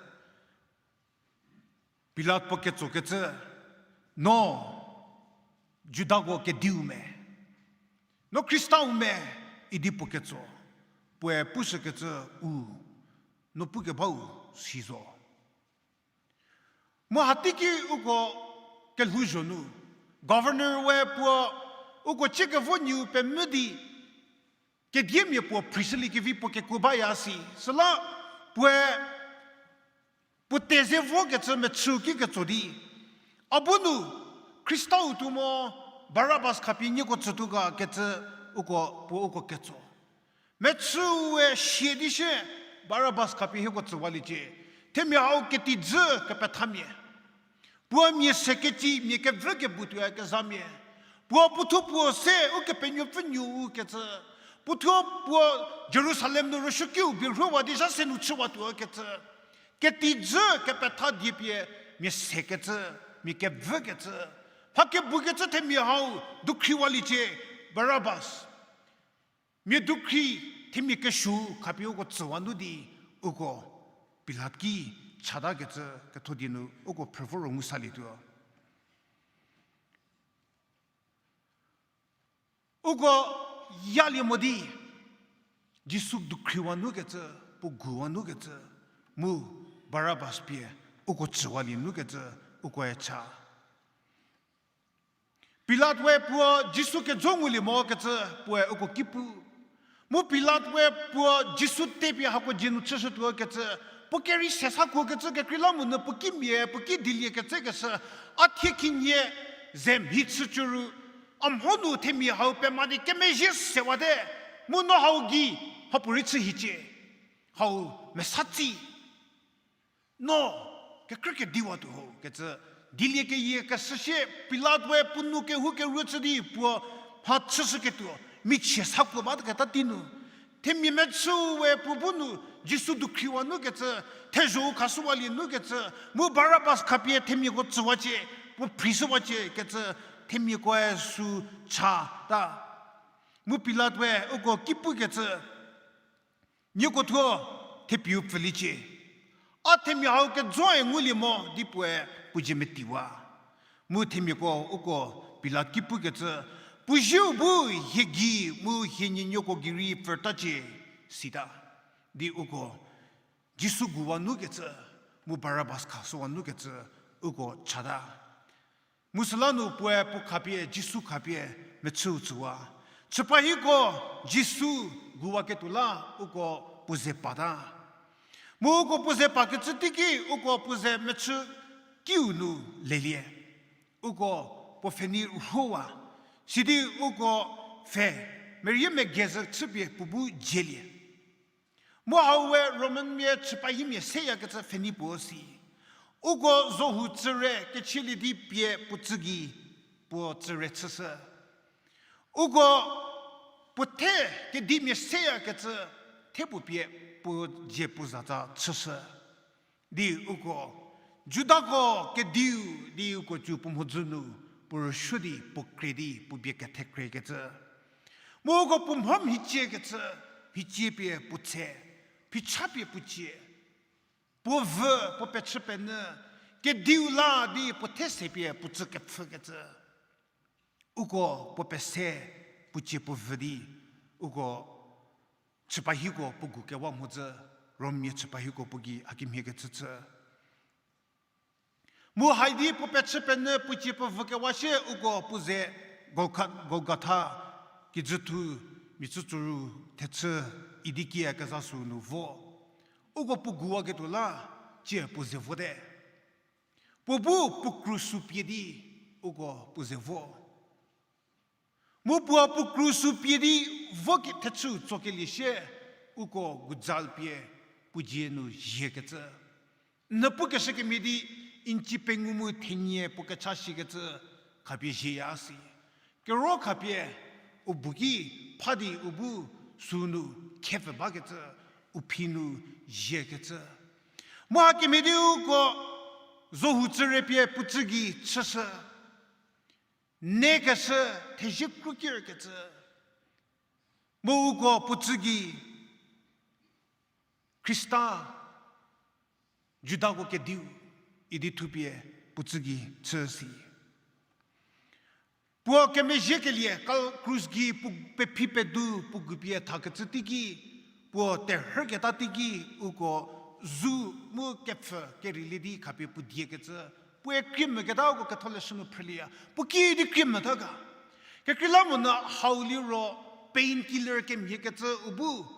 Pilat puo ketsokecü, no Judako kediu me, no Khristau me, idi puo ketso, puoe pushükecü u, no pukebau si zo. Mu hateiki uko kelhouzho nu, governor we puo uko ciekevo nyiu pemvü di, kediemia puo phrishüliekevi puo kekuo baya si, süla puoe puo te ze vokecü mechüu ki ketso di, a bu nu Khristau tuo mo, Barabas khapie nieko tsütuo ga kecü uko puo uko ketso. Mechüu we sie di sie Barabas khapie hieko tsüwaliecie. Themia hau ketijü kepethamia. Puo mia se keti mia kevü kebu tuoyakezhamia. Puo puothuo puo se Ukepenuopfü nuou kecü. Puothuo puo Jerusalem nu rüsuokiu birhowa di zha se nu chüwatuo kecü. Ketijü kepetha die pie mia se kecü, mia kevü kecü. Mha kebukecü themia hau dukhriwaliecie Barabas. Mia dukhri themia kesuo khapie uko tsüwa nu di uko Pilat ki chatakecü ketho die nu uko phrü voro ngu salietuo. Uko yalie mo di, Jisu dukhriwa nukecü, puo guwa nukecü, mu Barabas pie uko tsüwalie nukecü, ukoe cha. Pilat we puo Jisu kejo ngulie mokecü puoe uko ki pu. Mu Pilat we puo Jisu tepie hako dzie nu chüshütuo kecü, puo kerei sesa kuokecü kekreilamonyü puo kimia, puo ki dilie kecü keshü, a thie khinhie ze mhi chücü ru, A mho nu themia hau pema di kemezhie sewate, mu no hau gei mhapuorei chü hiecie, hau mesa tsi. No, kekrü kediwatuo ho kecü, dilie keyie keshü sie Pilat we puo nou kehoukeru chü di puo mha chüshüketuo, michie sa kuo baketa tei nu. Themia mechü we puo bu nu, Jisu dukhriwa nu kecü, thezho-u khashüwalie nu kecü, mu Barabas khapie themiako tsüwacie, puo phrishüwacie kecü, themiakoe sü chata. Mu Pilat we uko ki pukecü, nieko thuo thepieu pfüliecie. A themia hau kejoe ngulie mo di puoe puo zie metiwa. Mu themiako uko Pilat ki pukecü, puo zieu bu hie gei mu hie nuonuoko gei rei pfürtacie, sita. Di uko Jisu guwa nu kecü, mu Barabas khashüwa nu kecü, uko chata. Mu süla nu puoe puo khapie, Jisu khapie mechüu tsüwa. Chüpahiko Jisu guwaketuo la uko puo ze pata. Mu uko puo ze pakecü teiki uko puo ze mechü kiu nu lelie. Uko puo pfhenei rhowa. Sidi uko pfhe, merie megezü chüpie puo bu dzielie. Mu hau we Romanmia chüpahimia seyakecü pfhenei puo si. Uko zohu tsüre kechielie di pie puo tsü gei puo tsüre chüshü. Uko puo the kedimia seyakecü the puo pie puo dzie puo zatsa chüshü. Di uko Judako kediu di uko cü puo mhodzü nu puo rüsuo di puo kre di puo bie kethekrekecü. Mu uko puo mho mhiciekecü, mhicie pie puo tse, phicha pie puo cie, puo vü, puo pechü penyü, kediu la di puo the se pie puo tsü kepfhükecü. Uko puo pese, puo cie puo vü di, uko chüpahiko puo gu kewa mhodzü, Rommia chüpahiko puo gei hakemhie kecü chü. Mu haidi puo pechü penyü puo cie puo vü kewa sie uko puo ze Golga-, Golgatha, kijüthu, micü tsoru thechü idi kiyakezha sü nu vo. Uko puo guwaketuo la, cie puo ze vote. Puo bu puo krusu pie di uko puo ze vo. Mu puo puo krusu pie di vo ke thechü tsokelie sie, uko guzal pie puo dzie nu ziekecü. N pukeshü kemhie di inch pengou mu thenie puo kecha shikecü khapie zieya si. Kero khapie u bu ki pha di u bu sünu khepfü bakecü, u phi nu ziekecü. Mu hakemhie di uko zohu tsüre pie puo tsü gei chüshü. Nekeshü thezie kru kirkecü. Mu uko puo tsü gei Khrista, Judako kediu, idi thupie puo tsü gei chü si. Puo kemezhiekelie, kal-, krus gei puo pephi pedu puo gupie thakecü teiki, puo terhüketa teiki, uko zu mu kepfhü kerilie di khapie puo diekecü, puoe krie moketa uko ketholeshü nu phrülieya. Puo kiüdi krie mota ga? Kekreilamonyü hau liro painkiller kemhiekecü u bu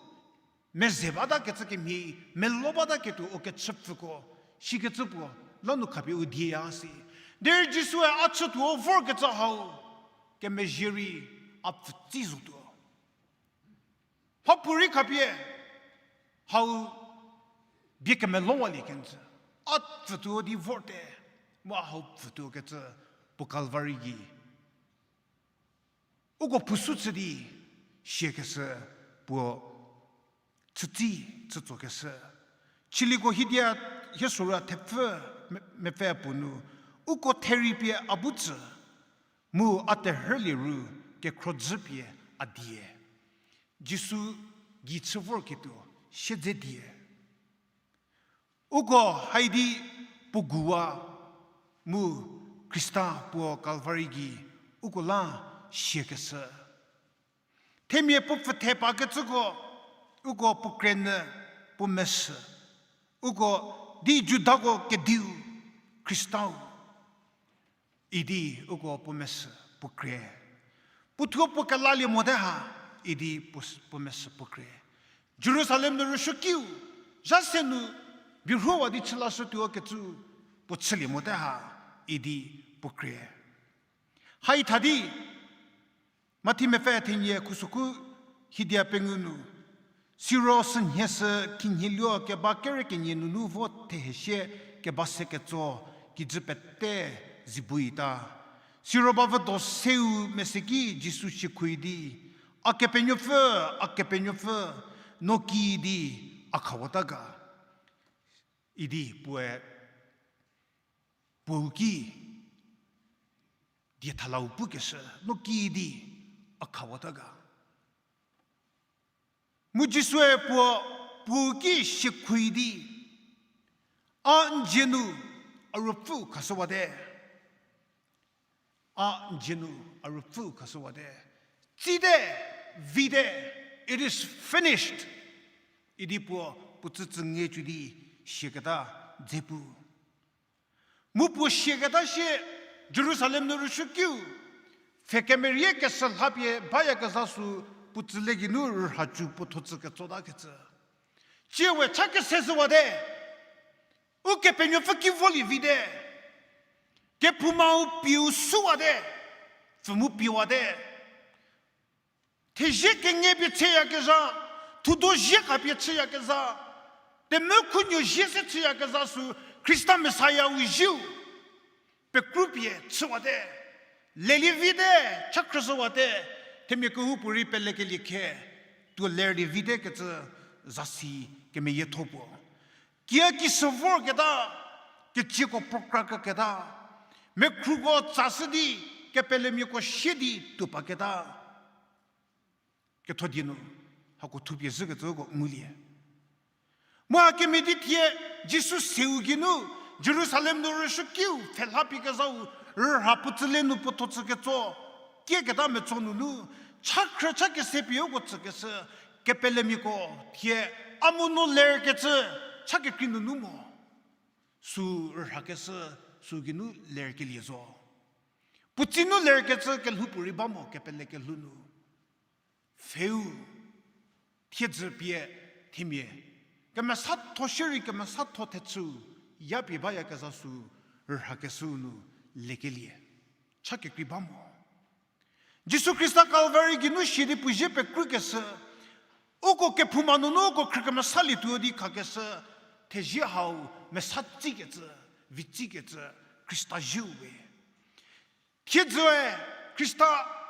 meze bata kecü kemhie, melo bata ketuo u kechüpfüko, sikecü puo lanu khapie u dieya si. Derei Jisue a chütuo vorkecü hau, kemezhie rei a pfütsi zotuo. Mhapuorei khapie hau bie kemelowalie kenjü. A pfütuo di vorte, mu a hau pfütuo kecü puo Calvary gei uko phusu chü di siakeshü puo chütsi chütsokeshü. Chiliko hiedia hie sora thepfü me-, mepfü puo nu, uko therei pie a bu tsü, mu a terhülie ru kekhrodzü pie a die. Jisu gei chü vorketuo siedze die. Uko haidi puo guwa mu Khrista puo Calvary gei uko la siakeshü. Themia puo pfüthe pakecüko, uko puo kre nyü, puo mesü. Uko di Judako kediu, Khristau idi uko puo mesü puo kre. Puothuo puo kelalie mote ha, idi puo s-, puo mesü puo kre. Jerusalem nu rüsuokiu, zha se nu birhuowa di chü lashütuo kecü puo chülie mote ha, idi puo kre. Haitha di Mathi mepfü thenie khusokhu hidia pengou nu, siro sünhie sü khinhieluo keba kere kenie nunu vo thehesie keba se ketso kijü pete zi bu ita. Siro bavüdo seu meseki Jisu shiekhoui di, A Kepenuopfü, A Kepenuopfü, no kiüdi di a khawata ga? Idi puoe, puou ki diethalau pukeshü, no kiüdi a khawata ga? Mu Jisue puo, puou ki shiekhoui di, A n dzie nu, a ruopfü khashüwate. A n dzie nu, a ruopfü khashüwate. Tsite, vite, it is finished. Idi puo, puo tsü tsü nge cü di, siaketa dze pu. Mu puo siaketa sie, Jerusalem nu rüsuokiu, pfhe kemerie kesü lhapie bayakezha sü puo tsüle geinu rüha cü puo tho tsü ketsotakecü. Tsie we cha kese shüwate. Ukepenuopfü ki volie vite. Kephoumau pieu süwate. Pfü mu piewate. Thezie kengepie chüyakezha, thudo zie khapie chüyakezha, temvü khunuo zie se chüyakezha sü Khrista Messiah-u zieu pekrupie chüwate, lelie vite, cha khrüshüwate, themia kehoupuorei pelekelie khe, tuo lerlie vite kecü zasi kemeyietho puo. Kia ki sü vorketa, kecieko prokra keketa, mekhruko tsashü di, kepelemiako sie di tuo paketa. Ketho die nu, hako thupie zhükecüko ngulie. Mu hakemhie di thie Jisu seu geinu Jerusalem nu rüsuokiu pfhe lhapie kezhau rüha puo tsüle nu puo tho tsü ketso, kieketa metso nunu, cha khrü cha kese pie uko tsükeshü, kepelemiako thie a mu no lerkecü cha kekrei nunu mo. Sü rühakeshü, sü geinu lerkelie zo. Puotsi nu lerkecü kelhou puorei ba mo kepele kelhou nu. Pfheu, thiedzü pie themia kemesatho shierei kemesatho thechü yapie bayakezha sü rühakeshü nu lekelie cha kekrei ba mo. Jisu Khrista Calvary geinu shie di puo zie pekrükeshü, uko kephouma nunu uko khrü kemesalietuo di khakeshü, thezie hau mesa tsikecü, vi tsikecü, Khrista zieu we. Thiedzüe Khrista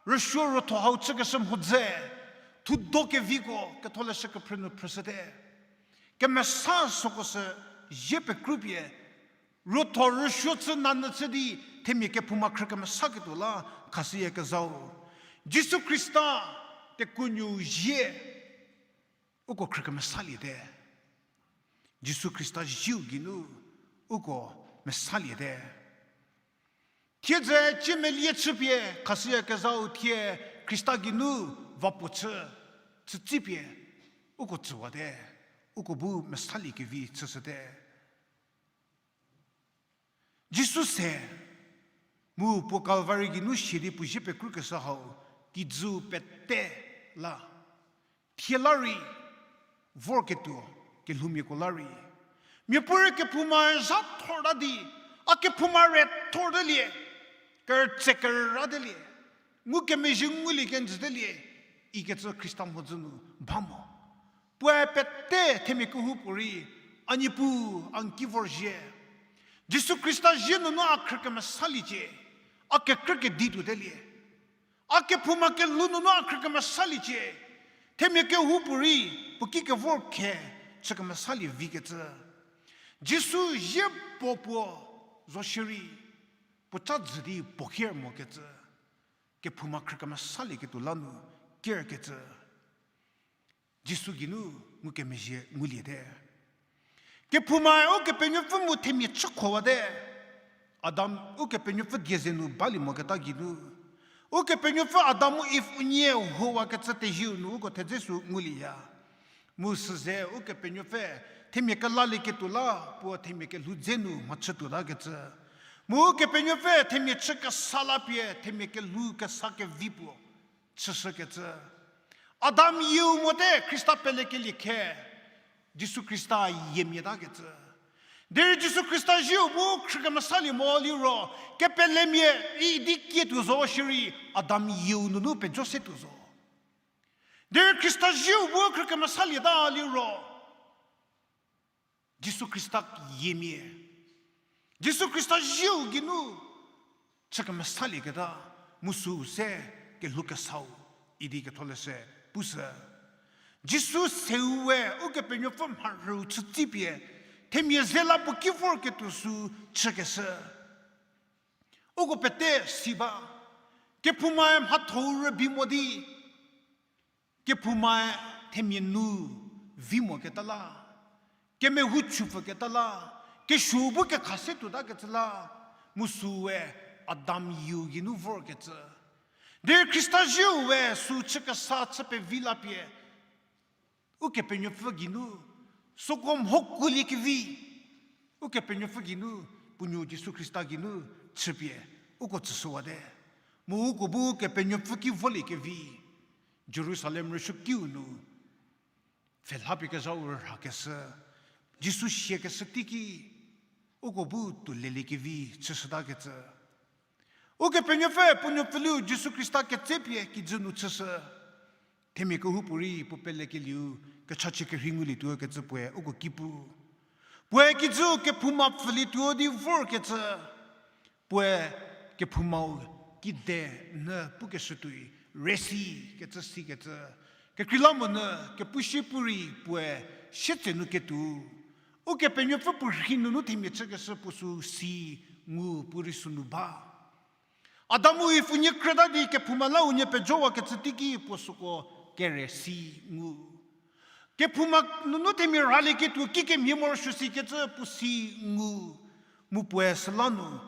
rüsuo ruotho hau chükeshü mhodzü, thudo keviko ketholeshü kephrü nu phrüshüte. Kemesa süko sü zie pekrüpie, ruotho rüsuo chü nanyü chü di themia kephouma khrü kemesaketuo la khashüyakezhau. Jisu Khrista tekuonuou zie uko khrü kemesaliete. Jisu Khrista zieu geinu uko mesaliete. Thiedzü ciemelie chüpie khashüyakezhau thie Khrista geinu vapuo chü, chütsipie uko tsüwate, uko bu mesaliekevi chüshüte. Jisu se, mu puo Calvary geinu shie di puo zie pekrükeshü hau, kijüu pete la, thie la rei, vorketuo, kelhoumiako la rei, miapuorei kephoumae zha thorta di, a kephouma re thortelie, kerütse kerüratelie, ngukemezhie ngulie kenjütelie, ikecü Khrista mhodzü nu ba mo. Puoe pete themia kehoupuorei, a Niepuu, a n ki vorzhie. Jisu Khrista zie nunu a khrü kemesaliecie, a kekrü kedi tuotelie. A kephouma kelhou nunu a khrü kemesaliecie. Themia kehoupuorei, puo ki kevor khe, chü kemesalie vikecü. Jisu zie puo puo zo shierei, puo ca jü di puo ker mokecü. Kephouma khrü kemesalieketuo la nu kerkecü. Jisu geinu ngukemezhie nguliete. Kephoumae Ukepenuopfü mu themia chükhowate. Adam Ukepenuopfü die ze nu balie moketa geinu, Ukepenuopfü Adam mu Iv unie howakecü teziu nu uko thedze sü ngulieya. Mu süze Ukepenuopfü themia kelalieketuo la puo themia kelhou dze nu mhachü tuotakecü. Mu Ukepenuopfü themia chü kesa la pie themia kelhou kesa kevi puo chüshükecü. Adam yieu mote Khrista pelekelie khe, Jisu Khrista yiemiatakecü. Derei Jisu Khrista zieu bu khrü kemesalie mo liro, kepelemia idi kietuo zo shierei, Adam yieu nunu pejo se tuo zo. Derei Khrista zieu bu khrü kemesalieta liro, Jisu Khrista yiemia, Jisu Khrista zieu geinu chü kemesalieketa, mu süu se kelhou kesau idi ketholeshü pushü. Jisu seu we Ukepenuopfü mharhüu chütsipie, themia ze la puo ki vorketuo sü chükeshü. Uko pete si ba, kephoumae mhathou rübei mo di, kephoumae themia nu vi moketa la, kemehou chüpfüketa la, kesuo bu kekha se tuotakecü la, mu süu we Adam yieu geinu vorkecü. Derei Khrista zieu we sü chü kesa chü pevi lapie, Ukepenuopfü geinu, süko mhokuoliekevi, Ukepenuopfü geinu, puo nuo Jisu Khrista geinu chüpie, uko tsüshüwate. Mu uko bu Kepenuopfü ki voliekevi, Jerusalem rüsuokiu nu, pfhelhapie kezhau rürakeshü, Jisu siakeshü teiki, uko bu tuoleliekevi chüshütakecü. Ukepenuopfü puo nuopfüliu Jisu Khrista ketsepie kijü nu chüshü. Themia kehoupuorei puo pelekelieu kechachie kerhei ngulietuo kecü puoe uko ki pu. Puoe kijü kephouma pfülietuo di vorkecü. Puoe kephoumau kide nyü pukeshü tuoi, resi kecü sikecü. Kekreilamonyü kepushie pu rei puoe sietse nu ketuo. Ukepenuopfü puo rhi nunu themia chükeshü puo sü si ngu puo rei sünu ba. Adam-u Iv unie krüta di kephouma la unie pejowakecü teiki puo süko keresi ngu. Kephouma nunu themia rhalieketuo kikemhie morosuo sikecü puo si ngu. Mu puoe süla nu,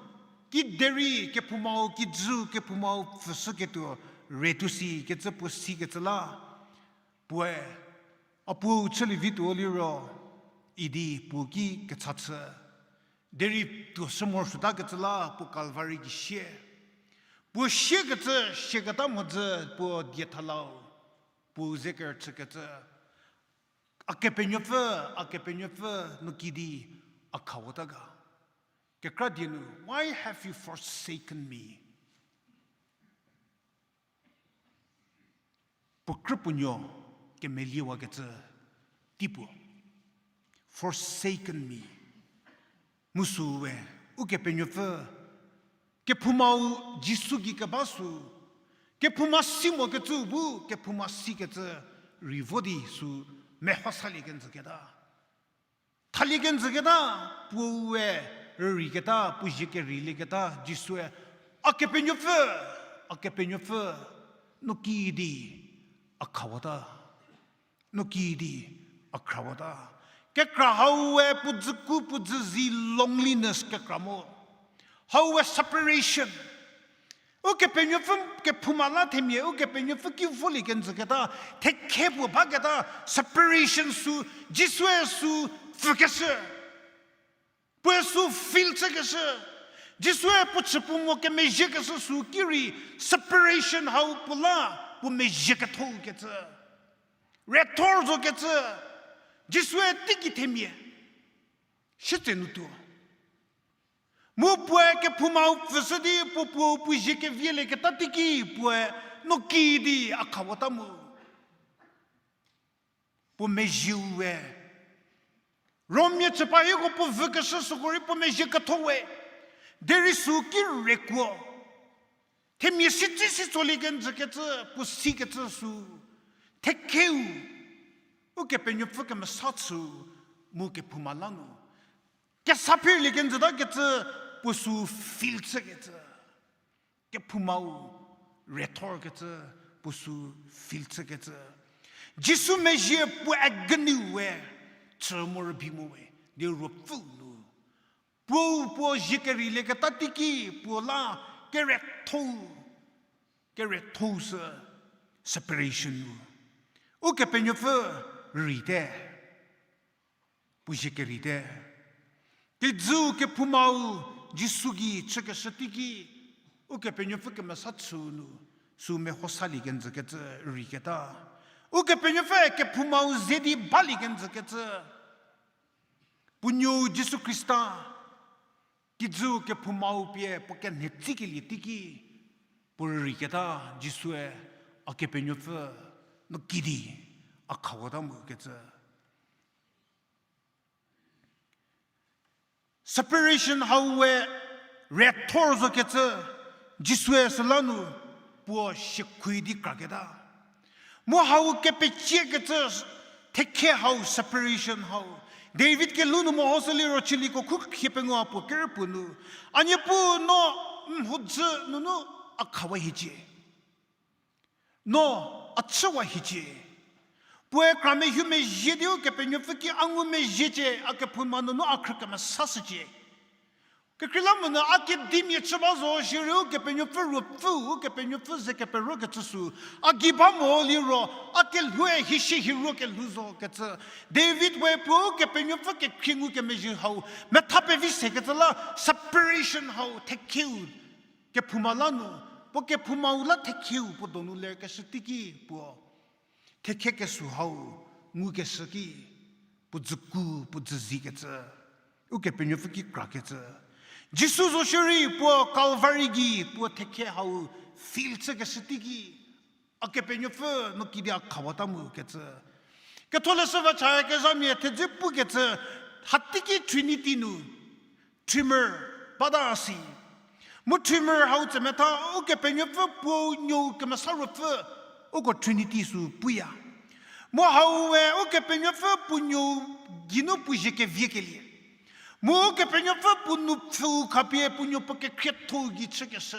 kiderei kephoumau kijü kephoumau pfhüshüketuo retuo sikecü puo sikecü la. Puoe, a puou chülie vituo liro, idi puo ki kecha chü. Derei tuoshü morosuotakecü la puo Kalvari ki sie. Puo siekecü, sieketa mhodzü puo diethalau, puou ze kerüchükecü. A Kepenuopfü, a Kepenuopfü, no kidi a khawata ga. Kekra die nu, why have you forsaken me? Puo krü puo nuo kemeliewakecü tei puo. Forsaken me. Mu süu we, Ukepenuopfü, kephoumau Jisu gei keba sü, kephouma si mokecü bu, kephouma sikecü rei vo di sü mehosalie kenjüketa. Thalie kenjüketa, puoe rüreiketa, puo zie kereilieketa, Jisue, a Kepenuopfü, a Kepenuopfü, no kidi a khawata. No kidi a khawata. Kekra hau we puo dzüku puo dzüzi loneliness kekra mo. Hau we separation. Ukepenuopfü kephouma la themia, Ukepenuopfü ki volie kenjüketa, thekhe puo baketa, separation sü, Jisue sü pfükeshü. Puoe sü feel chükeshü. Jisue puo chüpu mo kemezhiekeshü sü ki rei separation hau puo la, puo mezhiekethoukecü. Rethor zokecü. Jisue teigei themia sietse nu tuo. Mu puoe kephoumau pfüshü di puo puo puo zie kevielieketa teiki puoe no kidi a khawata mu. Puo mezhieu we. Romia chüpa hieko puo vükeshü süko rei puo mezhieketho we. Derei sü ki rekuo. Themia sitsi si tsolie kenjükecü, puo sikecü sü. Thekheu. Ukepenuopfü kemesa chü mu kephouma la nu. Kesa phirlie kenjütakecü, puo sü feel chükecü. Kephoumau rethorkecü, puo sü feel chükecü. Jisu mezhie puo agony we, chü mo rübei mo we, di ruopfü nu. Puo, puo zie kereilieketa teiki, puo la keretho, keretho sü separation nu. Ukepenuopfü rüreite. Puo zie kereite. Kijüu kephoumau Jisu gei chükeshü teiki, Ukepenuopfü kemesa chü nu, sü mehosalie kenjükecü rüreiketa. Ukepenuopfü kephoumau ze di balie kenjükecü. Puo nuou Jisu Khrista, kijüu kephoumau pie puo kenhe tsikelie teiki, puo rürei keta Jisue a Kepenuopfü no kidi a khawata mu kecü. Separation hau we rethor zo kecü, Jisue süla nu puo siekhui di kraketa. Mu hau kepecie kecü, thekhe hau separation hau. David kelhou nu mehoshü liro chüliko khu khie pengou puo kerü puo nu, A Niepuu, no mhodzü nunu a khawa hiecie. No a chüwa hiecie. Puoe kramehumezhie di Ukepenuopfü ki a ngumezhiecie, a kephouma nunu a khrü kemesashücie. Kekreilamonyü a kedimia chü ba zo shierei Ukepenuopfü ruopfüu, Ukepenuopfü ze kepero kecü sü, a gei ba mo liro, a kelhoue hisie hiruo kelhou zo kecü. David we puo Ukepenuopfü kekhrie ngukemezhie hau metha pevi se kecü la separation hau thekheu. Kephouma la nu, puo kephoumau la thekheu puo donu lerkeshü teiki puo thekhe kesü hau ngukeshü ki, puo dzüku, puo dzüzi kecü, Ukepenuopfü ki kra kecü. Jisu zo shierei puo Calvary gei puo thekhe hau feel chükeshü teiki, a Kepenuopfü no kidi a khawata mu kecü. Ketholeshü va cha kezhamia thedze pukecü, hateiki Trinity nu, Trimor, bata si. Mu Trimor hau tsemetha, Ukepenuopfü, Puo, Nuou, Kemesa Ruopfü, uko Trinity sü puya. Mu hau we Ukepenuopfü puo nuou geinu puo zie keviekelie. Mu Ukepenuopfü puo nupfüu khapie puo nuou puo kekhrietho gei chükeshü.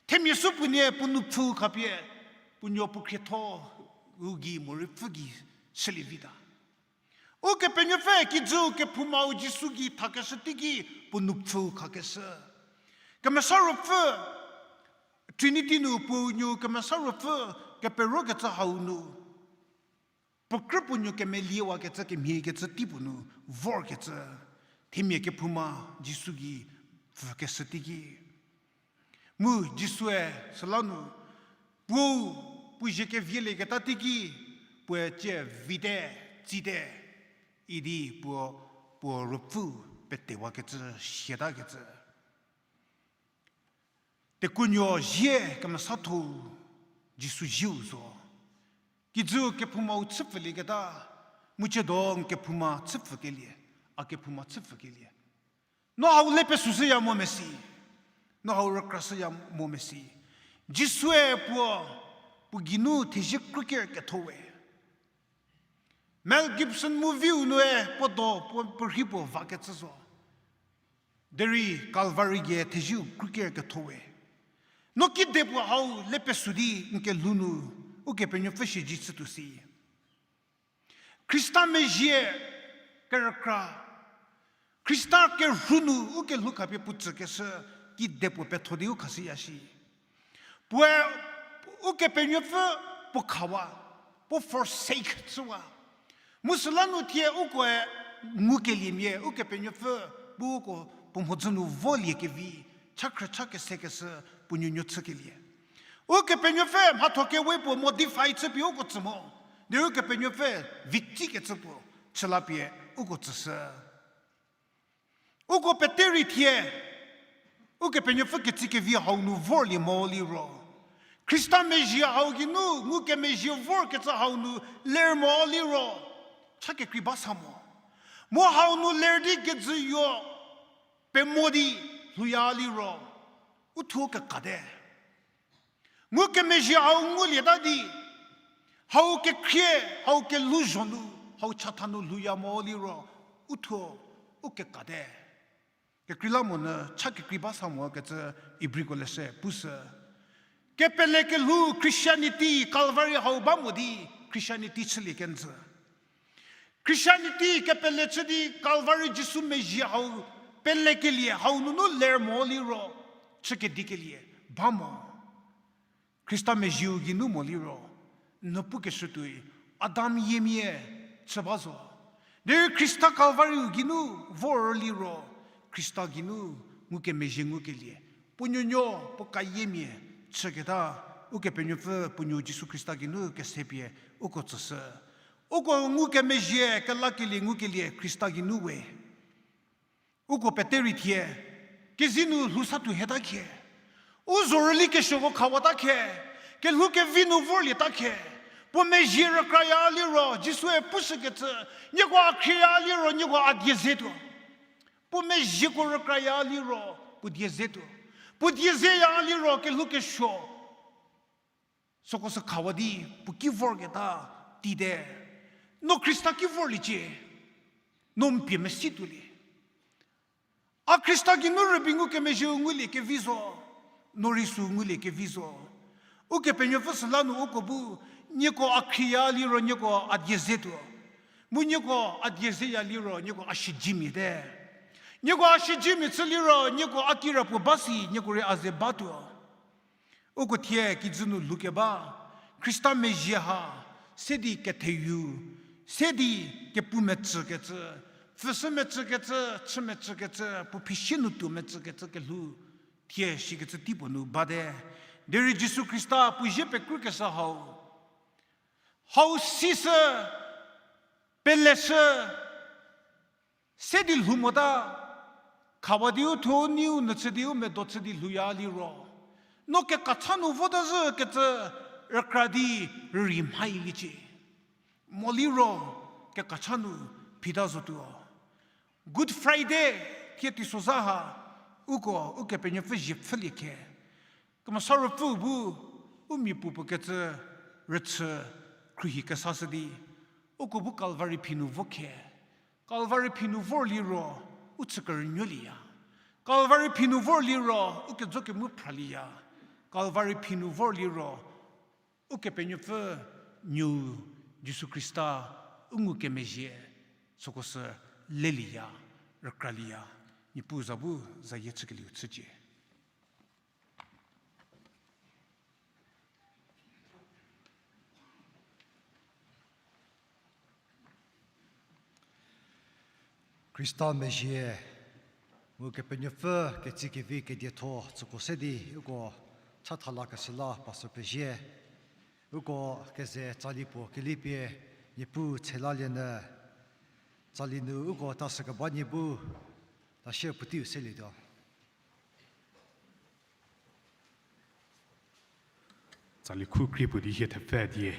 Themia sü puonie puo nupfüu khapie puo nuou puo khrietho u gei morei pfü gei shülie vita. Ukepenuopfü kijüu kephoumau Jisu gei thakeshü teiki puo nupfüu khakeshü. Kemesa Ruopfü, Trinity nu Puo, Nuou, Kemesa Ruopfü keperokecü hau nu, puo krü puo nuou kemeliewakecü kemhiekecü tei puo nu vorkecü, themia kephouma Jisu gei pfükeshü teiki. Mu Jisue süla nu, puo, puo zie kevielieketa teiki, puoe tsie vite, tsite, idi puo, puo ruopfü petewakecü, sietakecü. Tekuonuo zie kemesatho-u Jisu zieu zo. Kijüu kephoumau chüpfülieketa, mu tsiedo n kephouma chüpfükelie, a kephouma chüpfükelie. No hau le pesüshüya mo mesi, no hau rükrashüya mo mesi. Jisue puo, puo geinu thezie krüker ketho we. Mel Gibson movie-u nue puo do, puo, puo rhi puo vakecü zo. Derei Calvary gei thezieu krüker ketho we. No kedipuo hau le pesü di n kelhou nu, Ukepenuopfü shie ji chütuo si. Khrista mezhie kerükra, Khrista kerhu nu ukelhou khapie puo tsükeshü, kedipuo petho di u khashüya shi. Puoe Ukepenuopfü puo khawa, puo forsake chüwa. Mu süla nu thie ukoe ngukeliemia Ukepenuopfü bu uko puo mhodzü nu volie kevi, cha khrü cha kese keshü puo nuonuo chükelie. Ukepenuopfü mhatho kewe puo modify chüpie uko tsü mo. Derei Ukepenuopfü vitsikecü puo chülapie uko tsüshü. Uko pete rei thie, Ukepenuopfü ketsi kevi hau nu vorlie mo liro, Khrista mezhie hau geinu ngukemezhie vorkecü hau nu ler mo liro, cha kekrei ba sa mo. Mu hau nu ler di kejüyo pemo di lhouya liro, u thuo kekate. Ngukemezhie hau ngulieta di, hau kekhrie, hau kelhouzho nu, hau chatha nu lhouya mo liro, u thuo u kekate. Kekreilamonyü cha kekrei ba sa mo kecü Ibriko leshü pushü. Kepele kelhou Christianity, Calvary hau ba mo di Christianity chülie kenjü. Christianity kepele chü di Calvary Jisu mezhie hau pelekelie hau nunu ler mo liro, chü kedikelie ba mo. Khrista mezhieu geinu mo liro, n pukeshütuoi, Adam yiemia chü ba zo. Derei Khrista Calvary-u geinu vor liro, Khrista geinu ngukemezhie ngukelie, puo nuonuo puo kayiemia chüketa, Ukepenuopfü puo nuou Jisu Khrista geinu kesepie uko tsüshü. Uko ngukemezhie, kelakelie ngukelie Khrista geinu we. Uko pete rei thie, kezie nu lhou sa tuo heta khie. U zhorülikeshüko khawata khie. Kelhou kevi nu vorlieta khie. Puo mezhie rükraya liro, Jisue pushükecü, nieko a khrieya liro, nieko a die ze tuo. Puo mezhieko rükraya liro, puo die ze tuo. Puo die zeya liro, kelhou kesuo. Süko sü khawa di, puo ki vorketa, tite. No Khrista ki vorliecie, no n pie mesi tuolie. A Khrista geinu rübei ngukemezhieu ngulie kevi zo, no rei sü ngulie kevi zo. Ukepenuopfü süla nu uko bu, nieko a khrieya liro nieko a die ze tuo. Mu nieko a die zeya liro nieko a shijimia te. Nieko a shijimia chü liro nieko a kirapuo ba si, nieko rei a ze ba tuo. Uko thie kijü nu lhoukeba, Khrista mezhie ha, se di ketheyu, se di kepu mecükecü, pfüshü mecükecü, chü mecükecü, puo phisie nu tuo mecükecü kelhou, thie shikecü teipuo nu bate. Derei Jisu Khrista puo zie pekrükeshü hau, hau sishü, peleshü, se di lhou mota, khawa di u thuo u neiu nyü chü di u medo chü di lhouya liro, no kekacha nu vota zhükecü rükra di rürei mhayiliecie. Moliro kekacha nu phita zotuo. Good Friday thie teisozha ha, uko Ukepenuopfü zie pfhülie khe. Kemesa Ruopfü bu u mia puopuo kecü rüchü khruohi kesashü di, uko bu Calvary phi nu vo khe. Calvary phi nu vor liro, u chü kerünuolieya. Calvary phi nu vor liro, u kejo kemu phralieya. Calvary phi nu vor liro, Ukepenuopfü nuou Jisu Khrista u ngukemezhie, süko sü lelieya, rükralieya. Niepuu za bu zayie chükelieu chücie. Khrista mezhie, mu Kepenuopfü ketsie kevi kedietho tsüko se di uko chatha lakeshü la pastor pezie. Uko keze tsali puo kelipie Niepuu tselalienü, tsali nu uko ta shükeba nie bu, ta sie puoteiu selietuo. Tsali khu krie puo di hie thepfü die.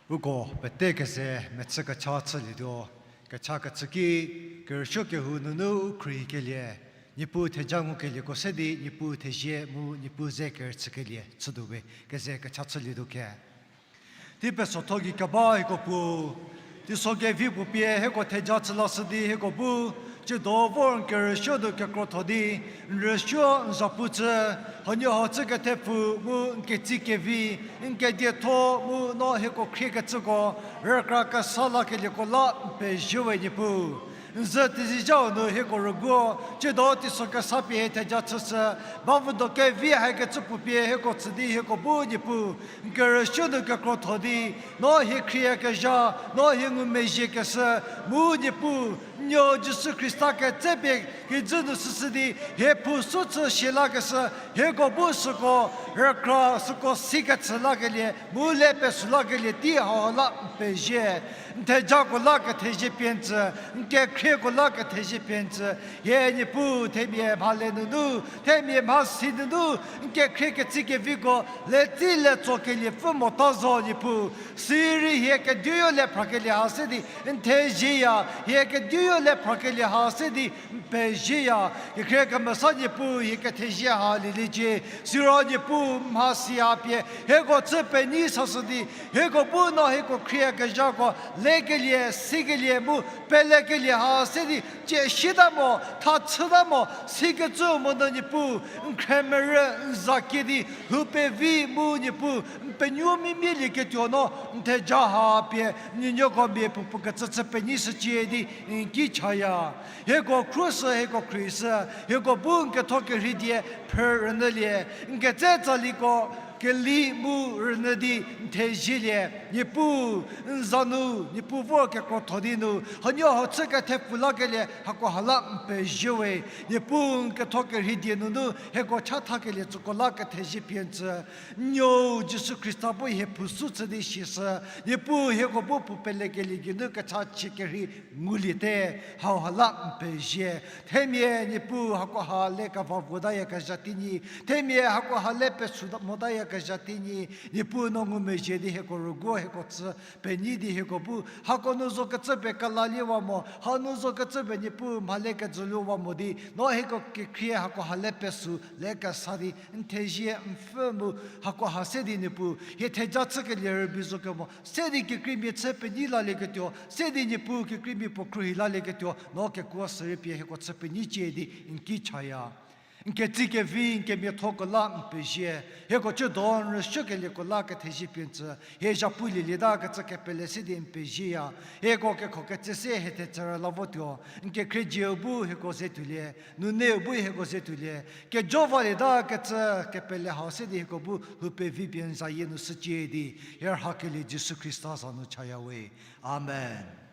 Uko pete keze mechü kecha chülietuo, kecha kechü ki, kerüsuo kehou nunu u khruohikelie, Niepuu theja ngukelieko se di Niepuu thezie mu Niepuu ze kerüchükelie chütuo we, keze kecha chülietuo khe. Tei pesotho gei keba hieko Puo, teiso kevi puo pie hieko theja chü lashü di hieko bu, tsiedo vor n kerüsuo nu kekrotho di, n rüsuo n zapu chü, hanuoho chü kethepfu mu n ketsi kevi, n kedietho mu no hieko khriekecüko, rükra kesa lakelieko la n pezie we Niepuu. N zhü teizizhau nu hieko rüguo, tsiedo teiso kesa pie hie theja chüshü, ba vüdo kevi hakecü puo pie hieko tsü di hieko bu Niepuu, n kerüsuo nu kekrotho di, no hie khrieyakezha, no hie ngumezhiekeshü, mu Niepuu, n nuo Jisu Khrista ketsepie kijü nu süshü di, hie phousu chü shie lakeshü, hieko bu süko, rükra süko sikecü lakelie, mu le pesü lakelie tei hau la n pezie. N thejako la kethezie pie n tsü, n kekhrieko la kethezie pie n tsü, hie Niepuu themia mhale nunu, themia mhasi nunu, n kekhrie ketsi keviko, letsi letso keliepfü mota zo Niepuu, sirei hie kediyo le phrakelie ha se di n thezieya, hie kediyo le phrakelie ha se di n pezieya, kekhrie kemesa Niepuu hie kethezie ha lieliecie, siro Niepuu mhasi ha pie, hieko chü penyi sashü di, hieko bu no hieko khrieyakezhako, lekelie, sikelie mu, pelekelie ha se di, cie shita mo, tha chüta mo, sikecü mo nu Niepuu, n khremerü, n za kie di, lhou pevi mu Niepuu, n penuo mimie lieketuo no, n theja ha pie, n nuoko mia puopuo kecü chü penyi shücie di, n ki chaya. Hieko khruohishü, hieko khruohishü, hieko bu n ketho kerhei die phrü rünyülie, n ketse tsaliko keli mu rünyü di n thezielie, Niepuu, n za nu, Niepuu vor kekrotho di nu, hanuoho chü kethepfu lakelie, hako ha la n pezie we, Niepuu n ketho kerhei die nunu, hieko chathakelie tsüko la kethezie pie n tsü, n nuo Jisu Khrista bu hie phousu chü di siashü, Niepuu hieko bu puo pelekelie geinu kecha chie kerhei nguliete, hau ha la n pezie. Themia Niepuu hako ha le keva votayakezha tei nyi, themia hako ha le pesü motayakezha tei nyi, Niepuu no ngumezhie di hieko rüguo hieko chü penyi di hieko bu, hako nu zo kecü pie kelaliewa mo, hanu zo kecü pie Niepuu mhale kejüliewa mo di, no hieko kekhrie hako ha le pesü le kesa di, n thezie n pfü mu, hako ha se di Niepuu, hie theja chükelie rübei zo kemo, se di kekreimia chü penyi lalieketuo, se di Niepuu kekreimia puo khruohi lalieketuo, no kekuo sürei pie hieko chü penyicie di n ki chaya. N ketsi kevi, n kemiathoko la n pezie, hieko chüdo n rüsuokelieko la kethezie pie n tsü, hie zhapu lielieta kecü kepele se di n pezieya, hieko kekho ketse se hie thetsü rüla votuo, n kekhrie zieu bu hieko ze tuolie, nuneu bu hieko ze tuolie, kejo valieta kecü kepele hau se di hieko bu lhou pevi pie n zayie nu shücie di, hie rhakelie Jisu Khrista za nu chaya we. Amen.